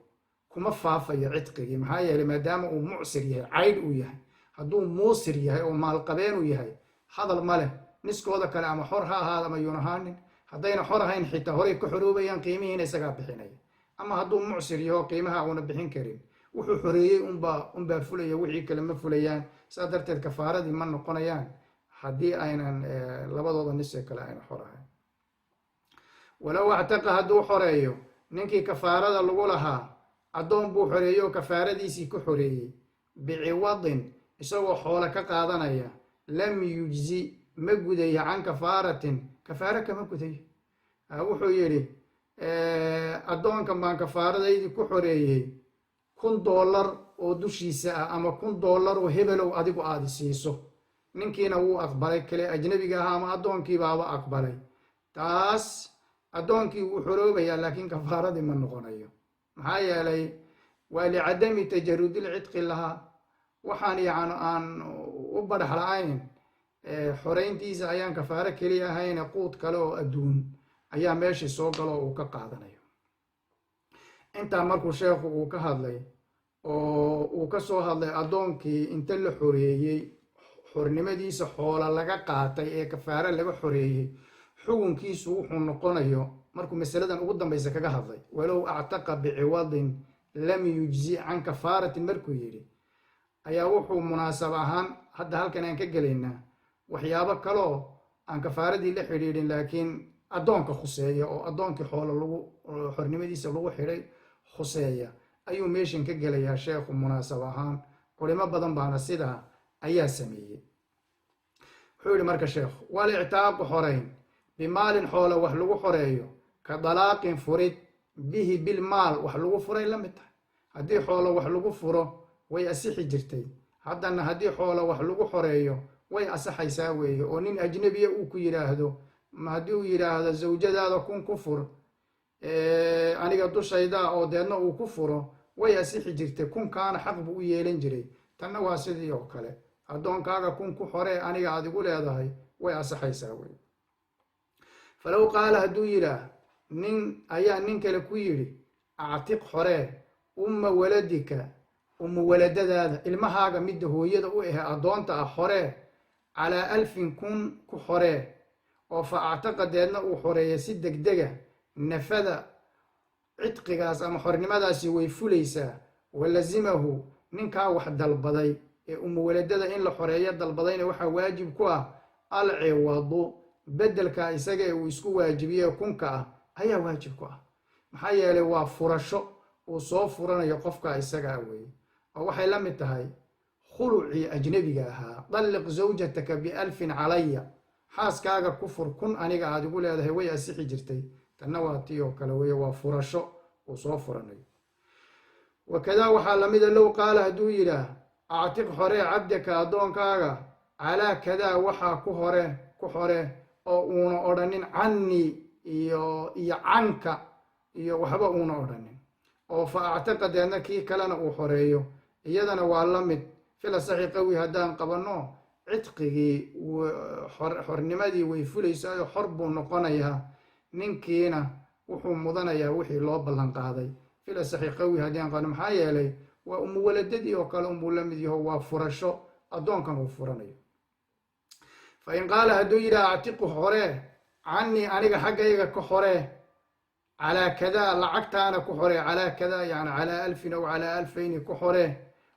kuma faafayo cidqigii. Maxaa yeelay maadaama uu mucsir yahay, caydh uu yahay. Hadduu muusir yahay oo maalqabeen uu yahay, hadal ma leh. Niskooda kale ama xor ha ahaada ama yuun ahaanin, haddayna xor ahayn xitaa horay ka xoroobayaan, qiimihiina isagaa bixinaya. Ama hadduu mucsir yaho, qiimaha uuna bixin karin, wuxuu xoreeyey unbaa fulaya, wixii kale ma fulayaan. Saas darteed kafaaradii ma noqonayaan haddii aynan labadooda nisee kale ayna xor ahayn. Walow actaqa, hadduu xoreeyo ninkii kafaarada lagu lahaa, addoon buu xoreeyey oo kafaaradiisii ku xoreeyey, biciwadin, isagoo xoolo ka qaadanaya, lam yujzi, ma gudayo, can kafaaratin, kafaaro kama gudayo. Wuxuu yidhi: addoonkan baan kafaaradaydii ku xoreeyey $1000 oo dushiisa ah ama $1000 oo hebelow adigu aada siiso. Ninkiina wuu aqbalay kale ajnabiga ahaa ama addoonkiibaaba aqbalay. Taas addoonkii wuu xoroobayaa, laakiin kafaaradii ma noqonayo. Maxaa yeelay waa licadami tajarudil cidqi lahaa. Waxaan yacni aan u badhax la-ayn xoreyntiisa ayaan kafaaro keliya ahayne, quud kale oo adduun ayaa meeshii soo galo oo uu ka qaadanayo. Intaa markuu sheekhu uu ka hadlay oo uu ka soo hadlay addoonkii inta la xoreeyey xornimadiisa xoola laga qaatay ee kafaare laga xoreeyey, xukunkiisu wuxuu noqonayo, markuu masaladan ugu dambaysa kaga hadlay, walow actaqa biciwadin. Lam yujzi can kafaaratin markuu yidhi ayaa wuxuu munaasab ahaan hadda halkan aan ka gelaynaa waxyaabo kaloo aan kafaaradii la xidhiidhin, laakiin addoonka khuseeya, oo addoonkii xoolo lagu xornimadiisa lagu xidhay khuseeya ayuu meeshan ka gelayaa sheekhu munaasab ahaan. Culimo badan baana sidaa ayaa sameeyey. Wuxuu yidhi marka sheekhu: walictaaqu, xorayn, bimaalin, xoolo wax lagu xoreeyo, ka dalaaqin, furid, bihi bilmaal wax lagu furay la mid tahay. Haddii xoolo wax lagu furo way asixi jirtay, haddana haddii xoolo wax lagu xoreeyo way asaxaysaa weeye. Oo nin ajnebiya uu ku yidhaahdo, haddii uu yidhaahdo "Zawjadaada 1000 ku fur aniga dushayda," oo deedna uu ku furo, way asixi jirtay, 1000-kaana xaq buu u yeelan jiray. Tanna waa sidii oo kale: "Addoonkaaga 1000 ku xoree aniga aad igu leedahay," way asaxaysaa wey. Falow qaala, hadduu yidhaah, nin ayaa nin kale ku yidhi: "Actiq, xoree, umma waladika, ummu waladadaada, ilmahaaga midda hooyada u ahe addoonta ah xoree, calaa 1000, 1000 ku xoree," oo fa actaqa, deedna uu xoreeya si degdega, nafada, cidqigaas ama xornimadaasi way fulaysaa. Walazimahu, ninkaa wax dalbaday ee umuwaladada in la xoreeyo dalbadayna waxaa waajib ku ah alciwadu, beddelka isaga ee uu isku waajibiye 1000-ka ah ayaa waajib ku ah. Maxaa yeelay, waa furasho uu soo furanayo qofka isagaa weeye, oo waxay la mid tahay khulucii ajnebiga ahaa: "Dalliq zawjataka bi1000 calaya," xaaskaaga ku fur 1000 aniga aad igu leedahay, way asixi jirtay. Tanna waa tii oo kale weeye, waa furasho uu soo furanayo. Wakadaa, waxaa lamida, low qaala, hadduu yidhaah: "Actiq, xoree, cabdaka, addoonkaaga, calaa kadaa," waxaa ku hore ku xore, oo uuna odhanin cannii iyo canka iyo waxba uuna odhanin, oo fa actaqa, deedna kii kalena uu xoreeyo, iyadana waa la mid fil asaxi, qawi haddaan qabanno. Cidqigii, xornimadii way fulaysaa, xor buu noqonayaa ninkiina, wuxuu mudanayaa wixii loo ballan qaaday fil asaxi, qawi haddii aan qabno. Maxaa yeelay, waa umuwaladadii oo kale unbuu la mid yaho, waa furasho addoonkan uu furanayo. Fa in qaala, hadduu yidhaha: "Actiqu, xoree, cannii, aniga xaggayga ka xoree, calaa kadaa, lacagtaana ku xoree, calaa kadaa," yani calaa 1000 aw calaa 2000 ku xoree,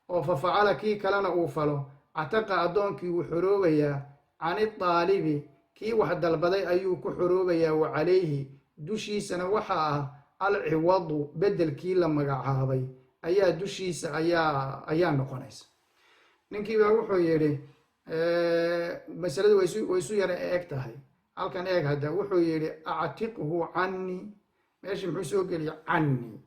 oo fa facala, kii kalena uu falo, cataqa, addoonkii wuu xoroobayaa, cani daalibi, kii wax dalbaday ayuu ku xoroobayaa. Wa calayhi, dushiisana waxaa ah alciwadu, beddelkii la magacaabay ayaa dushiisa ayaa noqonaysa. Ninkii baa wuxuu yidhi, masaladu way isu yara eeg tahay halkan. Eeg hadda, wuxuu yidhi: "Actiqhu cannii." Meeshii muxuu soo geliyay? Cannii,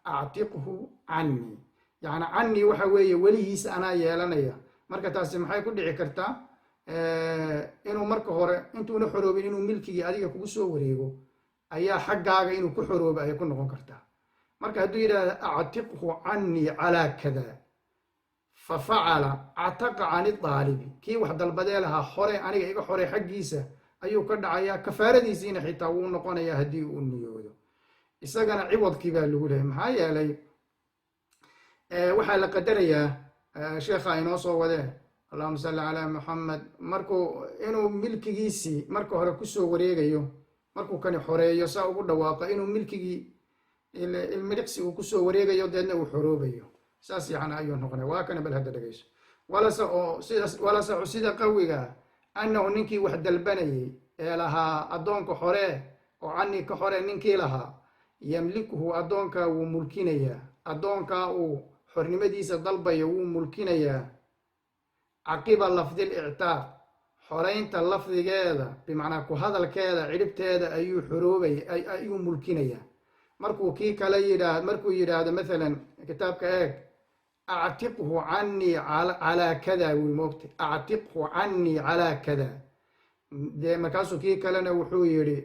actiqhu cannii, yacni cannii waxa weeye welihiisa anaa yeelanaya. Marka taasi maxay ku dhici kartaa? Inuu marka hore intuuna xoroobin inuu milkigii adiga kugu soo wareego ayaa xaggaaga inuu ku xoroobo ay ku noqon kartaa. Marka hadduu yidhahdo: "Actiqhu cannii calaa kada," fa facala, cataqa cani daalibi, kii wax dalbadee lahaa xore aniga iga xore xaggiisa ayuu ka dhacayaa. Kafaaradiisiina xitaa wuu noqonayaa haddii uu niyoodo. Isagana ciwadkii baa lagu leeyahy. Maxaa yeelay, waxaa la qadarayaa, sheekha inoo soo wadee, allahuma salli calaa Muxamed, markuu inuu milkigiisii marka hore kusoo wareegayo, markuu kani xoreeyo saa ugu dhawaaqo, inuu milkigii ilmidhiqsi uu kusoo wareegayo, deedna uu xoroobayo. Saas yacni ayuu noqonaya. Waa kana, bal hadda dhegeyso. Walasa oo sidaas, walasaxu, sida qawiga, annahu, ninkii wax dalbanayay ee lahaa "Addoonka xoree" oo "Canii ka xoree," ninkii lahaa, yamlikuhu, addoonkaa wuu mulkinayaa. Addoonkaa uu xornimadiisa dalbayo wuu mulkinayaa caqiba lafdil ictaaq, xoraynta lafdigeeda, bimacnaa ku hadalkeeda cidhibteeda ayuu xoroobaya, ayuu mulkinayaa. Markuu kii kale yidhaa, markuu yidhaahdo mathalan, kitaabka eeg, "Actiqhu canii calaa kada," wuu moogtay, "Actiqhu canii calaa kada." Dee markaasuu kii kalena wuxuu yidhi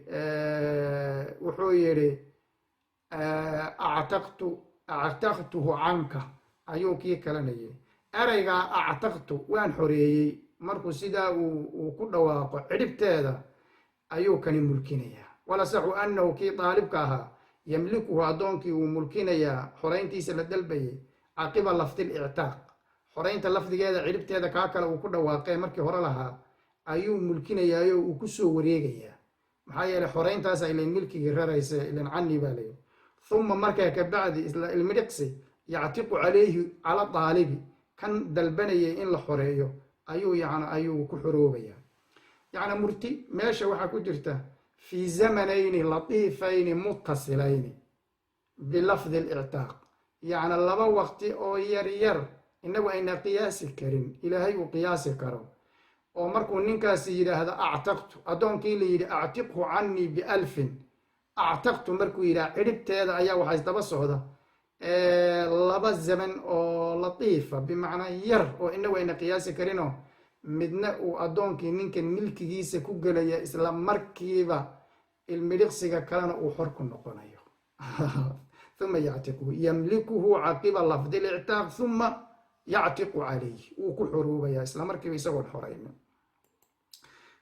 "Actaqtu, actaqtuhu canka," ayuu kii kalena yidhi. Ereygaa "actaqtu," waan xoreeyey, markuu sidaa uu ku dhawaaqo cidhibteeda ayuu kani mulkinayaa. Walasaxu annahu, kii daalibka ahaa, yamlikuhu, addoonkii wuu mulkinayaa xorayntiisa la dalbayay, caqiba lafdil ictaaq, xoraynta lafdigeeda cidhibteeda kaa kale uu ku dhawaaqee markii hore lahaa ayuu mulkinayaayo uu ku soo wareegayaa. Maxaa yeeley, xorayntaasa ilan milkigii raraysa, ilan "cani" baa layidhi. Uma markaa kabacdi, isla ilmidhiqsi, yactiqu calayhi cala daalibi, kan dalbanayay in la xoreeyo ayuu yani ayuu ku xoroobayaa. Yacni murti meesha waxaa ku jirta: fii zamanayni latiifayni muttasilayni bilafdi alictaaq. Yacni laba waqti oo yar yar, innagu ayna qiyaasi karin, Ilaahay uu qiyaasi karo, oo markuu ninkaasi yidhaahdo "actaqtu", addoonkii la yidhi "actiqhu cannii bialfin", "actaqtu" markuu yidhaha, cidhibteeda ayaa waxaa isdaba socda laba zaman oo latiifa, bimacnaa yar oo inagu ayna qiyaasi karinoo, midna uu addoonkii ninkan milkigiisa ku gelaya isla markiiba, ilmidhiqsiga kalena uu xor ku noqonayo. Uma yactiqu, yamlikuhu caqiba lafdi lictaaq, uma yactiqu calayh, wuu ku xoroobaya isla markiiba isagoon xoraynin.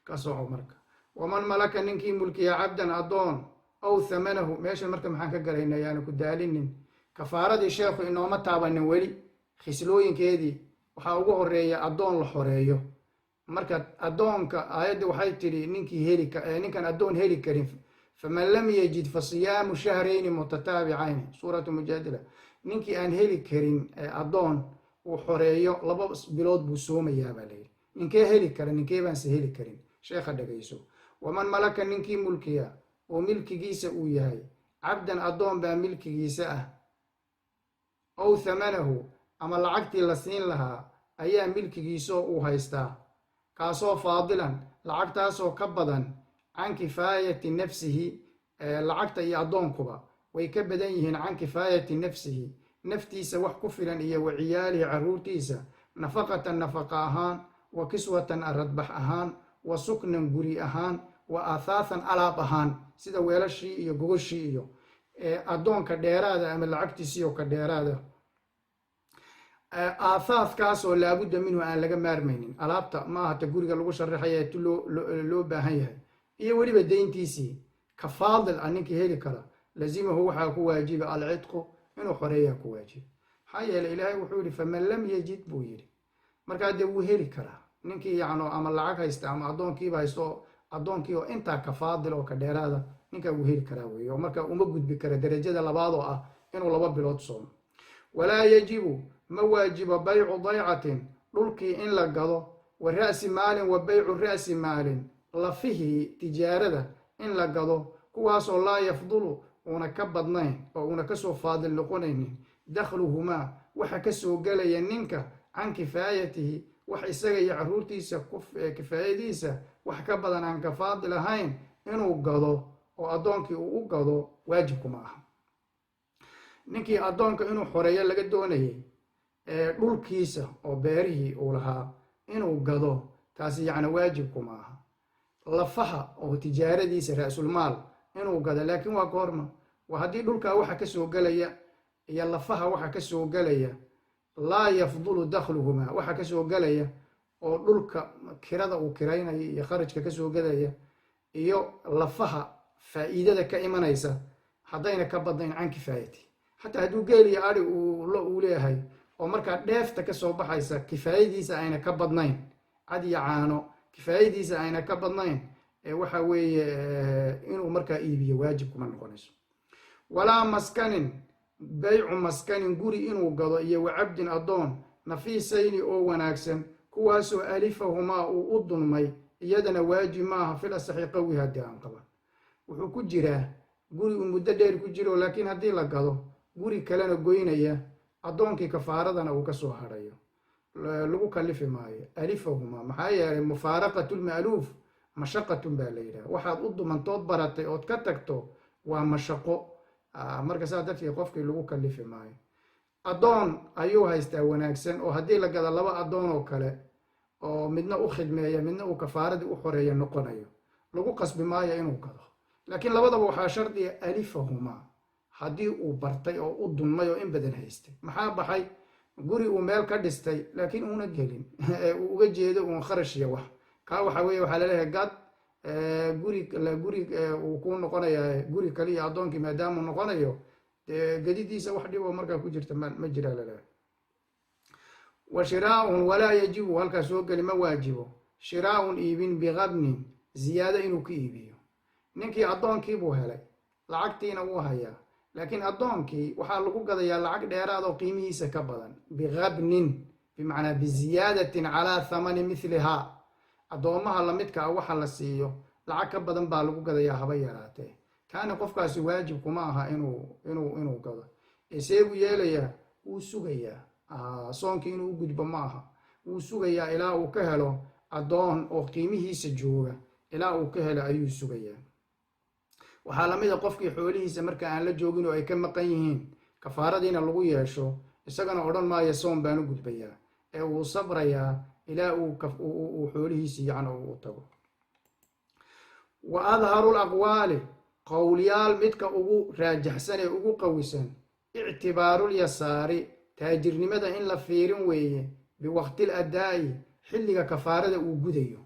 Ka soco marka. Waman malaka, ninkii mulkiya, cabdan addoon aw thamanahu. Meeshan marka maxaan ka galaynaa? Yaanu ku daalinin. Kafaaradii sheekhu inooma taabanin weli. Khislooyinkeedii waxaa ugu horeeya addoon la xoreeyo. Marka addoonka aayadda waxay tidhi ninkii heli, ninkan addoon heli karin, faman lam yajid fa siyaamu shahrayni mutataabicayni, Suuratu Mujaadila. Ninkii aan heli karin addoon uu xoreeyo, 2 bilood buu soomayaa baa layidhi. Ninkee heli kara, ninkee baanse heli karin? Sheekha dhegayso. Waman malaka, ninkii mulkiya oo milkigiisa uu yahay, cabdan addoon baa milkigiisa ah, ow thamanahu, ama lacagtii la siin lahaa ayaa milkigiisoo uu haystaa, kaasoo faadilan, lacagtaasoo ka badan, can kifaayati nafsihi, lacagta iyo addoonkuba way ka badan yihiin, can kifaayati nafsihi, naftiisa wax ku filan, iyo wa ciyaalihi, carruurtiisa, nafaqatan, nafaqa ahaan, wa kiswatan, aradbax ahaan, wa suknan, guri ahaan, wa athaathan, alaab ahaan, sida weelashii iyo gogoshii iyo addoonka dheeraada ama lacagtiisiioo ka dheeraada, aathaadkaasoo laabudda minhu, aan laga maarmaynin, alaabta ma ahata guriga lagu sharaxaya ti loo baahan yahay, iyo weliba deyntiisii ka faadil ah, ninkii heli kara, lazimahu, waxaa ku waajiba alcidqu, inuu xoreeyaa ku waajiba. Maxaa yeeley, Ilaahay wuxuu yidhi "faman lam yajid" buu yidhi. Markaa dee wuu heli karaa ninkii yacno ama lacag haysta ama addoonkiiba haysto, addoonkii oo intaa ka faadil oo ka dheeraada ninkaa wuu heli karaa weeye, oo markaa uma gudbi kara derajada labaad oo ah inuu 2 bilood soomo. Walaa yajibu, ma waajibo, baycu daycatin, dhulkii in la gado, wa ra'si maalin, wa baycu ra'si maalin, lafihii tijaarada in la gado, kuwaasoo laa yafdulu, uuna ka badnayn oo uuna kasoo faadil noqonaynin, dakhluhumaa, waxa kasoo gelaya ninka, can kifaayatihi, wax isaga iyo carruurtiisa kifaayadiisa wax ka badan aan ka faadil ahayn inuu gado oo addoonkii uu u gado waajibkuma aha. Ninkii addoonka inuu xoreeyo laga doonayay, dhulkiisa oo beerihii uu lahaa inuu gado, taasi yacni waajibkuma aha. Lafaha oo tijaaradiisa, ra-sulmaal inuu gado, laakiin waa goorma? Waa haddii dhulkaa waxa ka soo gelaya iyo lafaha waxa ka soo gelaya, laa yafdulu dakhluhumaa, waxa ka soo gelaya oo dhulka kirada uu kiraynayo iyo kharajka ka soo gelaya iyo lafaha faa'iidada ka imanaysa haddayna ka badnayn can kifaayati. Xataa hadduu geel iyo ari uu leeyahay oo markaa dheefta ka soo baxaysa kifaayadiisa ayna ka badnayn, cad iyo caano kifaayadiisa ayna ka badnayn, waxa weeye inuu markaa iibiyo waajib kuma noqonayso. Walaa maskanin, baycu maskanin, guri inuu gado, iyo wa cabdin, addoon, nafiisayni, oo wanaagsan, kuwaasoo alifahumaa, uu u dunmay, iyadana waajib maaha fil asaxi, qawi haddii aan qaban. Wuxuu ku jiraa guri uu muddo dheer ku jiro, laakiin haddii la gado guri kalena goynaya, addoonkii kafaaradana uu ka soo hadhayo, lagu kalifi maayo. Alifahumaa, maxaa yeelay mufaaraqatu lma'luuf mashaqatun baa la yidhaha. Waxaad u dumantood baratay ood ka tagto waa mashaqo. Marka saa darteed qofkii lagu kalifi maayo. Addoon ayuu haystaa wanaagsan oo haddii la gado laba addoon oo kale oo midna u khidmeeya, midna uu kafaaradii u xoreeya noqonayo, lagu qasbi maayo inuu gado. Laakiin labadaba waxaa shardiga alifahumaa, haddii uu bartay oo u dunmay oo in badan haystay. Maxaa baxay? Guri uu meel ka dhistay laakiin uuna gelin, uu uga jeedo uun kharash iyo wax kaa, waxa weye waxaa laleeyahay gad guri guri uu ku noqonayaa guri kale iyo addoonkii maadaamuu noqonayo, dee gedidiisa wax dhibo markaa ku jirta ma jiraa laleeyahay. Wa shiraaun walaa yajibu, halkaa soo geli, ma waajibo shiraaun, iibin, biqabnin, ziyaado inuu ka iibiyo. Ninkii addoonkiibuu helay, lacagtiina wuu hayaa. Laakiin addoonkii waxaa lagu gadayaa lacag dheeraad oo qiimihiisa ka badan, biqabnin, bimacnaa biziyaadatin calaa thamani mithlihaa. Addoommaha lamidka ah waxa la siiyo lacag ka badan baa lagu gadayaa, haba yaraatee. Taani qofkaasi waajib kuma aha inuu gado. Eseebuu yeelayaa? Wuu sugayaa. Soonkii inuu u gudbo ma aha, wuu sugayaa ilaa uu ka helo addoon oo qiimihiisa jooga. Ilaa uu ka helo ayuu sugayaa. Waxaa lamid a qofkii xoolihiisa marka aan la joogin oo ay ka maqan yihiin, kafaaradiina lagu yeesho, isagana odhan maayo "Soon baan u gudbayaa", ee wuu sabrayaa ilaa uu xoolihiisi yacni uu tago. Wa adharu laqwaali, qowlyaal midka ugu raajaxsan ee ugu qawisan, ictibaarulyasaari, taajirnimada in la fiirin weeye, biwaqtil adaa'i, xilliga kafaarada uu gudayo.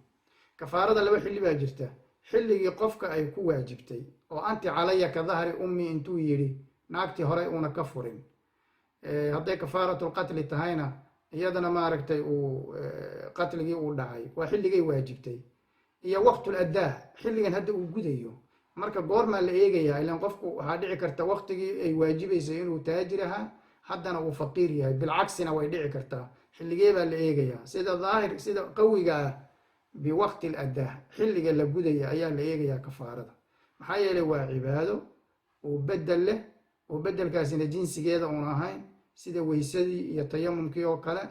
Kafaarada laba xilli baa jirta: xilligii qofka ay ku waajibtay oo "Anti calaya ka dahri ummi" intuu yidhi naagtii horey uuna ka furin, hadday kafaaratul-qatli tahayna iyadana maaragtay uu qatligii uu dhacay, waa xilligay waajibtay, iyo waqtul addaa, xilligan hadda uu gudayo. Marka goormaa la eegayaa? Ilan qofku waxaa dhici karta waqtigii ay waajibaysay inuu taajir ahaa, haddana uu faqiir yahay, bilcaksina way dhici kartaa. Xilligee baa la eegayaa? Sida daahir, sida qawiga ah, biwaqti al addaa, xilliga la gudaya ayaa la eegayaa kafaarada. Maxaa yeelay waa cibaado oo bedel leh, oo bedelkaasina jinsigeeda uun ahayn, sida weysadii iyo tayamumkii oo kale,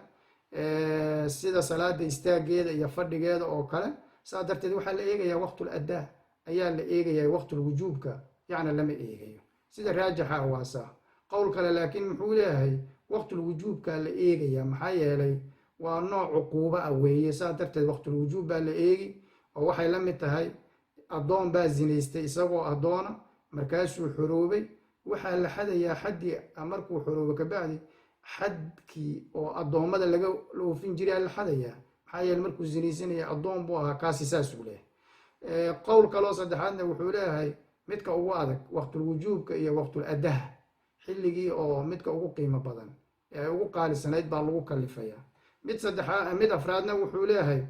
sida salaada istaageeda iyo fadhigeeda oo kale. Saa darteed waxaa la eegayaa waqtul addaa ayaa la eegayaa, waqtul wujuubka yacni lama eegayo, sida raajixa waasaa. Qowl kale laakiin muxuu leeyahay? Waqtul wujuubkaa la eegayaa, maxaa yeelay waa nooc cuquubo ah weeye. Saa darteed waqtul wujuub baa la eegi, oo waxay la mid tahay addoon baa zinaystay isagoo addoona, markaasuu xoroobay. Waxaa la xadayaa xaddii markuu xoroobo kabacdi, xadkii oo addoommada laga oofin jiray la xadayaa, maxaa yeele markuu zinaysanaya addoon buu ahaa. Kaasi saasuu leeyahay. Qowl kaloo saddexaadna wuxuu leeyahay midka ugu adag waqtul wujuubka iyo waqtul adaha, xilligii oo midka ugu qiimo badan ee ay ugu qaalisanayd baa lagu kalifayaa. Mid saddexaad, mid afraadna wuxuu leeyahay,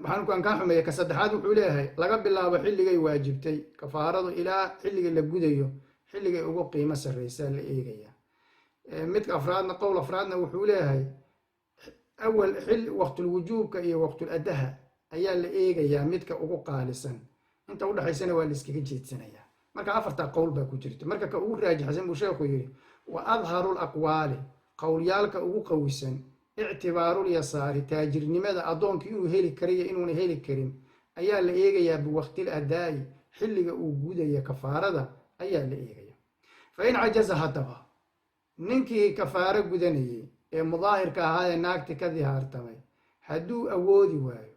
maxaan kaa xumeeye, ka saddexaad wuxuu leeyahay laga bilaabo xilligay waajibtay kafaaradu ilaa xilliga la gudayo, xilligay ugu qiimo sarreysaa la eegaya. Midka afraadna, qowl afraadna wuxuu leeyahay awal xil waqtul wujuubka iyo waqtul adaha ayaa la eegayaa, midka ugu qaalisan, inta udhexaysana waa la iskaga jeedsanayaa. Marka afartaa qowl baa ku jirta. Marka ka ugu raajixsan buu sheekhu yidhi: wa adharu laqwaali, qowlyaalka ugu qawisan, ictibaarulyasaari, taajirnimada addoonkii inuu heli karayo inuuna heli karin ayaa la eegayaa, biwaqtil adaa'i, xilliga uu gudaya kafaarada ayaa la eegaya. Fa in cajaza, haddaba ninkii kafaaro gudanayey ee mudaahirka ahaa ee naagti ka dihaartamay hadduu awoodi waayo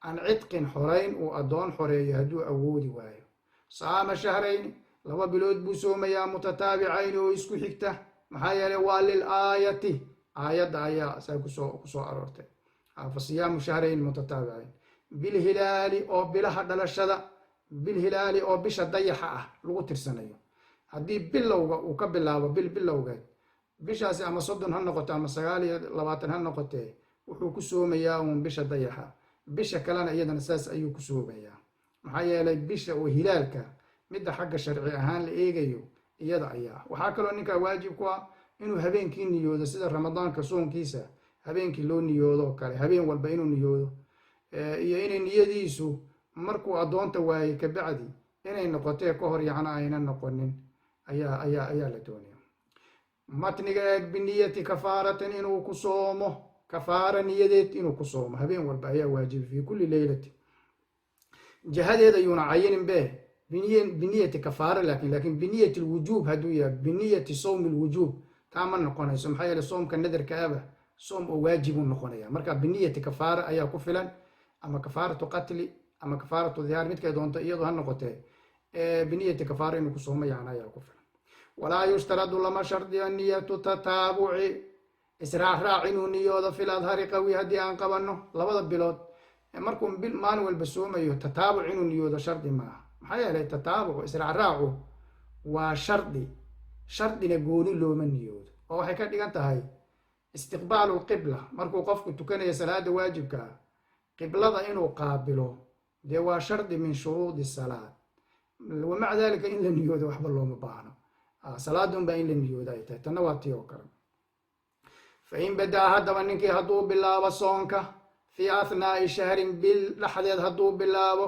can cidqin, xorayn uu addoon xoreeyo hadduu awoodi waayo, saama shahrayni, 2 bilood buu soomayaa, mutataabicayni, oo isku xigta. Maxaa yeelay waa lil aayati, aayadda ayaa saa kusoo aroortay: fa siyaamu shahrayn mutataabicayn bilhilaali, oo bilaha dhalashada, bilhilaali, oo bisha dayaxa ah lagu tirsanayo. Haddii bilowga uu ka bilaabo bil bilowgeed, bishaasi ama 30 ha noqoto ama 29 ha noqotee, wuxuu ku soomayaa uun bisha dayaxa. Bisha kalena iyadana saas ayuu ku soomayaa, maxaa yeelay bisha oo hilaalka midda xagga sharci ahaan la eegayo iyada ayaa. Waxaa kaloo ninkaa waajib ku ah inuu habeenkii niyoodo, sida Ramadaanka soonkiisa habeenkii loo niyoodo oo kale, habeen walba inuu niyoodo, iyo inay niyadiisu markuu addoonta waayey kabacdi inay noqotee, ka hor yacna ayna noqonin ayaa la doonaya. Matniga eeg: biniyati kafaaratin, inuu ku soomo kafaara niyadeed, inuu ku soomo habeen walba ayaa waajibay, fi kulli leylati. Jihadeed ayuuna cayinin be biniyati kafaara, laakin biniyati lwujuub hadduu yahay, biniyati sawmi lwujuub, taa ma noqonayso. Maxaa yeele soomka nadarka aba soom oo waajibuu noqonaya. Marka biniyati kafaara ayaa ku filan, ama kafaaratu qatli ama kafaaratu dihaar, midkay doonto iyadu ha noqotee, biniyati kafaara inuu ku soomo yacna ayaa ku filan. Walaa yushtaradu, lama shardiyo, niyatu tataabuci, israacraac inuu niyoodo, fil adhari, qawi haddii aan qabanno. 2da bilood markuu bil maalin walba soomayo, tataabuc inuu niyoodo shardi maaha. Maxaa yeelay tataabucu, israacraacu, waa shardi, shardina gooni looma niyoodo, oo waxay ka dhigan tahay istiqbaalu lqibla. Markuu qofku tukanayo salaada waajibka ah, qiblada inuu qaabilo dee waa shardi min shuruudi salaad. Wamaca dalika in la niyoodo waxba looma baahno, salaadun baa in la niyooda ay tahay. Tanna waa tii oo kale. Fain badaa, haddaba ninkii hadduu bilaabo soonka fii athnaa'i shahrin, bil dhexdeed hadduu bilaabo,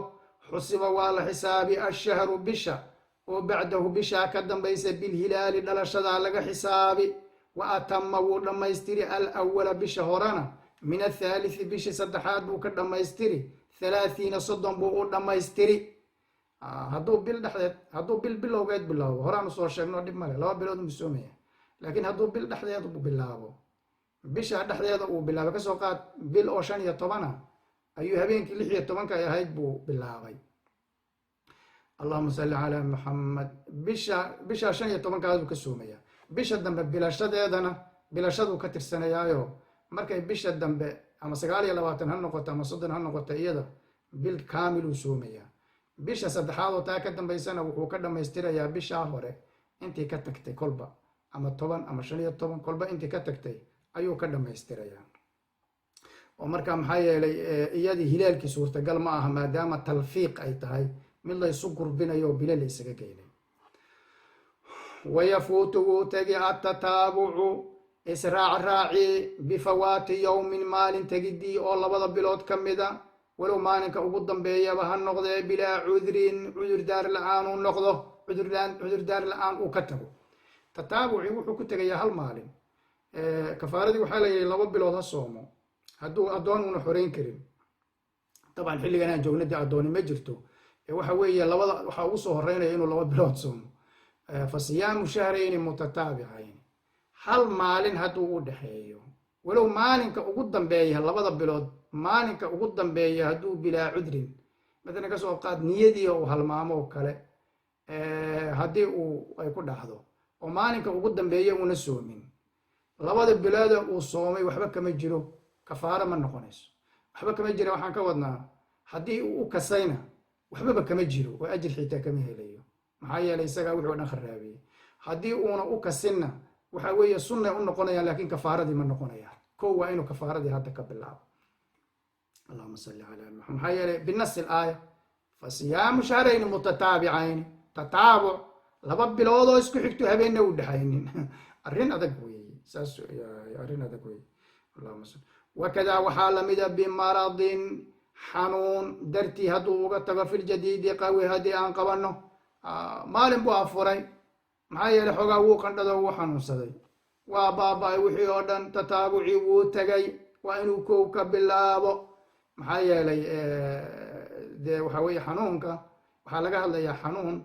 xusiba, waa la xisaabi, ashahru, bisha oo bacdahu, bishaa ka dambaysa, bilhilaali, dhalashadaa laga xisaabi. Wa atama, wuu dhammaystiri, alawala, bisha horena, min athaalithi, bishii saddexaad buu ka dhammaystiri, 30, 30 buu u dhammaystiri. Hadduu bil dhexdeed, hadduu bil bilowgeed bilaabo, horaan usoo sheegno, dhib male, 2 bilood uu soomaya. Laakiin hadduu bil dhexdeed uu bilaabo, bisha dhexdeeda uu bilaabay, kasoo qaad bil oo 15a ayuu habeenkii 16ka ay ahayd buu bilaabay. Allahuma salli calaa Muxamed. Bisha 15kaasuu ka soomaya. Bisha dambe bilashadeedana bilashaduu ka tirsanayaayo. Markay bisha dambe ama 29 ha noqoto ama 30 ha noqoto, iyada bil kaamiluu soomayaa. Bisha saddexaad oo taa ka dambaysana wuxuu ka dhammaystirayaa bishaa hore intii ka tagtay, kolba ama 10 ama 15, kolba intii ka tagtay ayuu ka dhammaystirayaa. Oo marka maxaa yeelay iyadii hilaalkii suurtagal ma aha, maadaama talfiiq ay tahay, mid la isu gurbinayo oo bilo la isaga geynay. Wayafuutu, wuu tegi, atataabucu, israac raaci, bifawaati yowmin, maalin tegidii oo labada bilood ka mida, walow maalinka ugu dambeeyaba ha noqdee, bilaa cudrin, cudurdaar la-aan uu noqdo, cudurdaar la-aan uu ka tago. Tataabuci wuxuu ku tegayaa hal maalin. Kafaaradii waxaa la yidhi 2 bilood ha soomo hadduu addoon una xoreyn karin. Dabcan xilligan aan joogna dee addooni ma jirto. Waxa weeye labada waxaa ugu soo horeynaya inuu 2 bilood soomo. Fa siyaamu shahrayni mutataabicayn, hal maalin hadduu u dhexeeyo, walow maalinka ugu dambeeya labada bilood, maalinka ugu dambeeya hadduu bilaa cudrin, matalan kasoo qaad niyadii uu halmaamo oo kale, haddii uu ay ku dhacdo oo maalinka ugu dambeeya uuna soomin, labada bilooda uu soomay waxba kama jiro, kafaaro ma noqonayso. Waxba kama jira waxaan ka wadnaa, haddii uu u kasayna waxbaba kama jiro oo ajir xitaa kama helayo, maxaa yeelay isagaa wixii o dhan kharaabiyey. Haddii uuna u kasinna, waxa weeye sunnay u noqonayaan, laakiin kafaaradii ma noqonayaan. Kow waa inuu kafaaradii hadda ka bilaabo. Allahuma salli calaa Muxamed. Maxaa yeelay binasi alaaya, fa siyaamu shahrayni mutataabicayni, tataabuc 2 bilood oo isku xigto, habeenna u dhexaynin, arrin adag weeye. Saas arrin adag weeye. Allahuma salli. Wakadaa, waxaa lamida, bimaradin, xanuun dartii hadduu uga tago, filjadiidi qawi haddii aan qabanno. Maalin buu afuray, maxaa yeelay xoogaa wuu qandhado, wuu xanuunsaday, waa baaba-ay wixii oo dhan, tataabucii wuu tegay. Waa inuu kow ka bilaabo. Maxaa yeelay dee waxa weeye xanuunka waxaa laga hadlayaa xanuun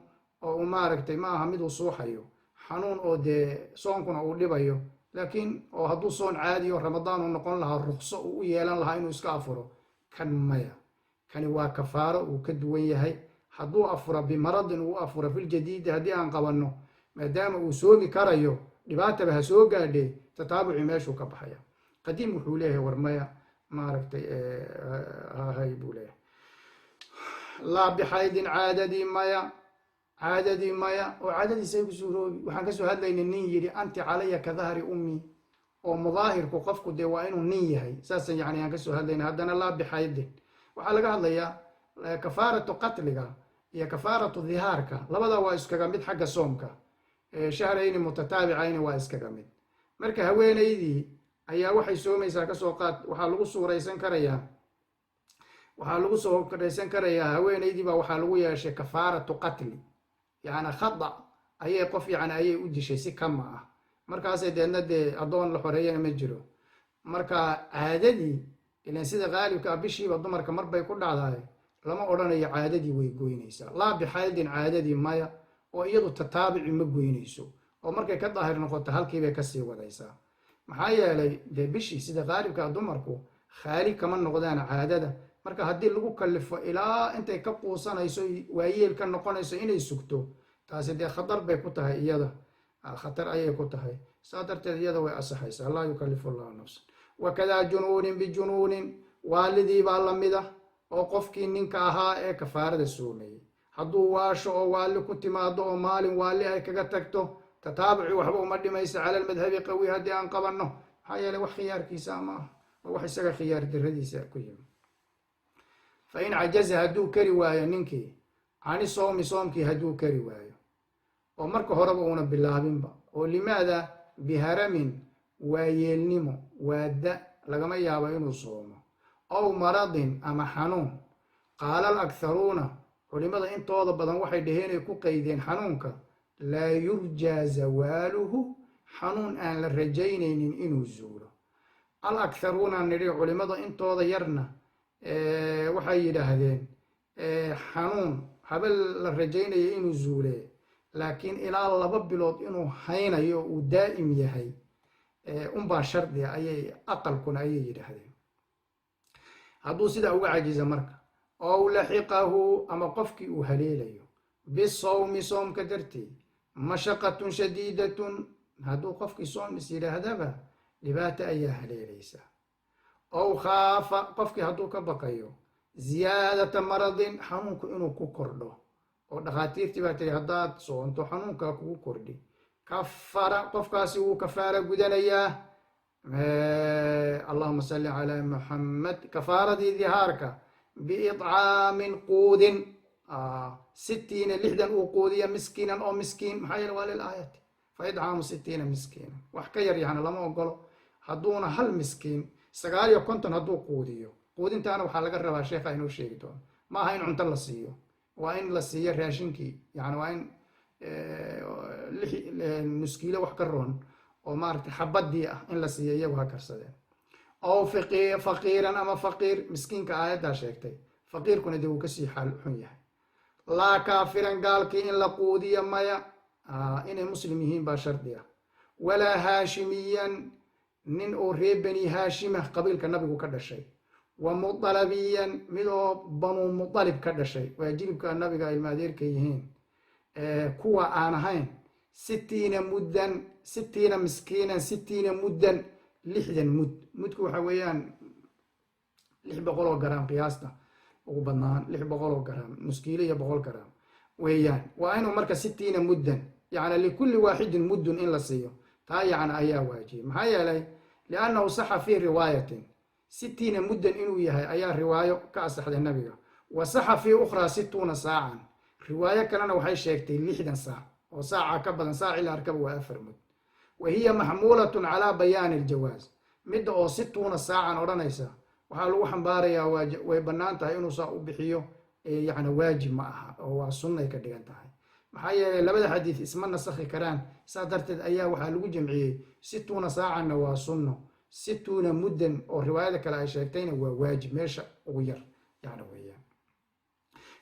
oo uu maaragtay ma aha mid uu suuxayo, xanuun oo dee soonkuna uu dhibayo, laakiin oo hadduu soon caadi oo Ramadaan uu noqon lahaa rukso uu u yeelan lahaa inuu iska afuro. Kan maya, kani waa kafaaro, uu ka duwan yahay. Hadduu afuro bimaradin uu afuro, filjadiidi haddii aan qabanno, maadaama uu soomi karayo, dhibaataba ha soo gaadhee, tataabucii meeshuu ka baxaya. Qadiim wuxuu leeyahay war maya, maaragtay, hay buu leeyahay. Laa bixaydin, caadadii maya, caadadii maya. Oo caadadiisay ku suuroobi? Waxaan kasoo hadlaynay nin yidhi "anti calaya ka dahri ummi", oo mudaahirku qofku dee waa inuu nin yahay, saasa yani aan kasoo hadlaynay. Haddana laa bixaydin waxaa laga hadlayaa kafaaratu qatliga iyo kafaaratu dhihaarka, labada waa iskaga mid xagga soomka. Shahrayni mutataabicayni waa iskaga mid. Marka haweenaydii ayaa waxay soomaysaa, kasoo qaad, waxaa lagu suuraysan karayaa, waxaa lagu suuraysan karayaa, haweenaydii baa waxaa lagu yeeshay kafaaratu qatli, yacni khada ayay qof yani ayay u dishay si kama ah. Markaasay deedna dee addoon la xoreeyana ma jiro. Marka caadadii ilan sida qaalibka ah bishiiba dumarka mar bay ku dhacdahay, lama odhanayo caadadii way goynaysaa. Laa bixaydin, caadadii maya, oo iyadu tataabici ma goynayso, oo markay ka daahir noqoto halkiibay kasii wadaysaa. Maxaa yeelay dee bishii sida qaalibka ah dumarku khaali kama noqdaan caadada. Marka haddii lagu kalifo ilaa intay ka quusanayso, waayeel ka noqonayso, inay sugto, taasi dee khatar bay ku tahay iyada, khatar ayay ku tahay. Saa darteed iyada way asaxaysaa. Laa yukalifu allahu nafsan. Wakadaa junuunin, bijunuunin, waalidii baa lamid ah, oo qofkii ninka ahaa ee kafaarada soomayey hadduu waasho oo waali ku timaado oo maalin waali ay kaga tagto, tataabuci waxba uma dhimaysa cala almadhabi qawi haddii aan qabanno. Maxaa yeeley wax khiyaarkiisa ma ah, waa wax isaga khiyaar daradiisa ku yimi. Fa in cajaza, hadduu kari waayo ninkii Cani soomi, soomkii hadduu kari waayo oo marka horeba uuna bilaabinba, oo limaada biharamin, waa yeelnimo, waa da, lagama yaabo inuu soomo, ow maradin, ama xanuun. Qaala alakharuuna, culimada intooda badan waxay dhaheen ay ku qaydeen xanuunka laa yurjaa zawaaluhu, xanuun aan la rajaynaynin inuu zuulo. Al akharuuna nidhi, culimada intooda yarna waxay yidhaahdeen xanuun habel la rajaynaya inuu zuulee, laakiin ilaa 2 bilood inuu haynayo, uu daa'im yahay unbaa shardiga ayay aqalkuna ayay yidhaahdeen. Hadduu sidaa uga cajiza marka, ow laxiqahu, ama qofkii uu haleelayo bisawmi, soomka darteed, mashaqatun shadiidatun, hadduu qofkii soom is yidhaahdaba dhibaato ayaa haleelaysa, ow khaafa, qofkii hadduu ka baqayo ziyaadata maradin, xanuunku inuu ku kordho, oo dhakhaatiirtii baa tiri haddaad soonto xanuunkaa kugu kordhi, kafara, qofkaasi wuu kafaara gudanayaa. Allahuma salli calaa Muxamed. Kafaaradii dihaarka biicaamin, quudin, 60, 60 uu quudiya, miskiinan, oo miskiin. Maxaa yeele waa lilaayati fa idcaamu 60 miskiina, wax ka yar yani lama ogolo. Hadduuna hal miskiin, 59 hadduu quudiyo, quudintaana waxaa laga rabaa sheekha inuu sheegi doono, ma aha in cunto la siiyo, waa in la siiyo raashinkii, yani waa in 6 nuskiilo wax ka roon oo maaragtay xabadii ah in la siiyo, iyagu ha karsadeen. Ow faqiiran, ama faqiir, miskiinka aayaddaa sheegtay, faqiirkuna dee wuu kasii xaal xun yahay. Laa kaafiran, gaalkii in la quudiyo maya, inay muslim yihiin baa shardi ah. Walaa haashimiyan, nin oo reer Bani Haashima, qabiilka nabigu ka dhashay, wa mudalabiyan, mid oo Banuu Mudalib ka dhashay, waa jilibka nabiga ilma adeerka yihiin, kuwa aan ahayn. 60 muddan, 60 miskiinan, 60 muddan, 60 mud. Mudku waxa weeyaan 600 oo garaam, qiyaasta ugu badnaan 600 oo garaam, nuskiilo iyo 100 garaam weeyaan. Waa inuu marka 60 muddan, yacni likulli waaxidin muddun in la siiyo, taa yacni ayaa waajibay. Maxaa yeelay liannahu saxa fii riwaayatin 60 muddan inuu yahay ayaa riwaayo ka asaxday nabiga, wa saxa fii ukhraa 60 saacan, riwaayo kalena waxay sheegtay 60 saac, oo saaca ka badan, saac ilaa arkaba waa 4 mud. Wa hiya maxmuulatun calaa bayaani aljawaaz, midda oo 60 saacan odhanaysa waxaa lagu xambaarayaa way bannaan tahay inuu saa u bixiyo, yacni waajib ma aha oo waa sunnay ka dhigan tahay. Maxaa yeelay labada xadiid isma nasakhi karaan, saa darteed ayaa waxaa lagu jamciyey 60 saacanna waa sunno, 60 muddan oo riwaayada kale ay sheegtayna waa waajib, meesha ugu yar yani weeyaan.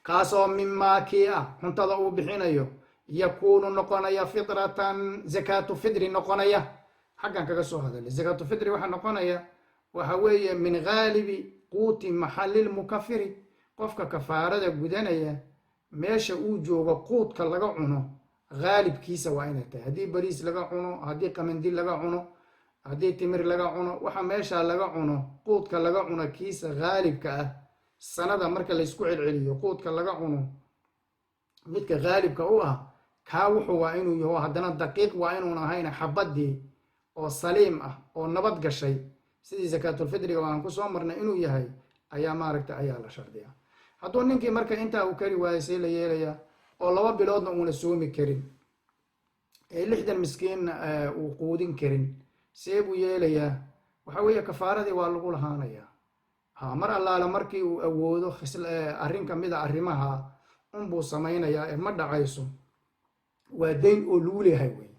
Kaasoo mimaa kii ah cuntada uu bixinayo yakuunu noqonaya fitratan, zakaatu fidri noqonaya. Xaggan kaga soo hadalay zakaatu fidri waxaa noqonaya waxa weeye min ghaalibi quuti maxalilmukafiri, qofka kafaarada gudanaya meesha uu joogo quudka laga cuno haalibkiisa waa inay tahay. Haddii bariis laga cuno, haddii qamandi laga cuno, haddii timir laga cuno, waxa meesha laga cuno, quudka laga cuno kiisa haalibka ah, sanada marka laysku celceliyo quudka laga cuno midka haalibka u ah, kaa wuxuu waa inuu yaho. Haddana daqiiq waa inuun ahayn, xabadii oo saliim ah oo nabad gashay, sidii zakaatulfidriga waan kusoo marnay inuu yahay ayaa maaragta ayaa la shardiyaa. Hadduu ninkii marka intaa uu kari waayo, see la yeelayaa? Oo 2 biloodna uuna soomi karin ee 60 miskiinna uu quudin karin, see buu yeelayaa? Waxa weeye kafaaradii waa lagu lahaanayaa. Ha mar allaale markii uu awoodo arrin ka mid a arrimaha unbuu samaynayaa, ee ma dhacayso, waa dayn oo lagu leeyahay wey.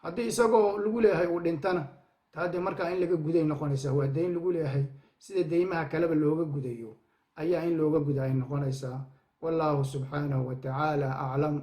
Haddii isagoo lagu leeyahay uu dhintana, taa dee markaa in laga guday noqonaysaa, waa dayn lagu leeyahay, sida deymaha kaleba looga gudayo ayaa in looga guda ay noqonaysaa. Wallaahu subxaanahu wa tacaala aclam.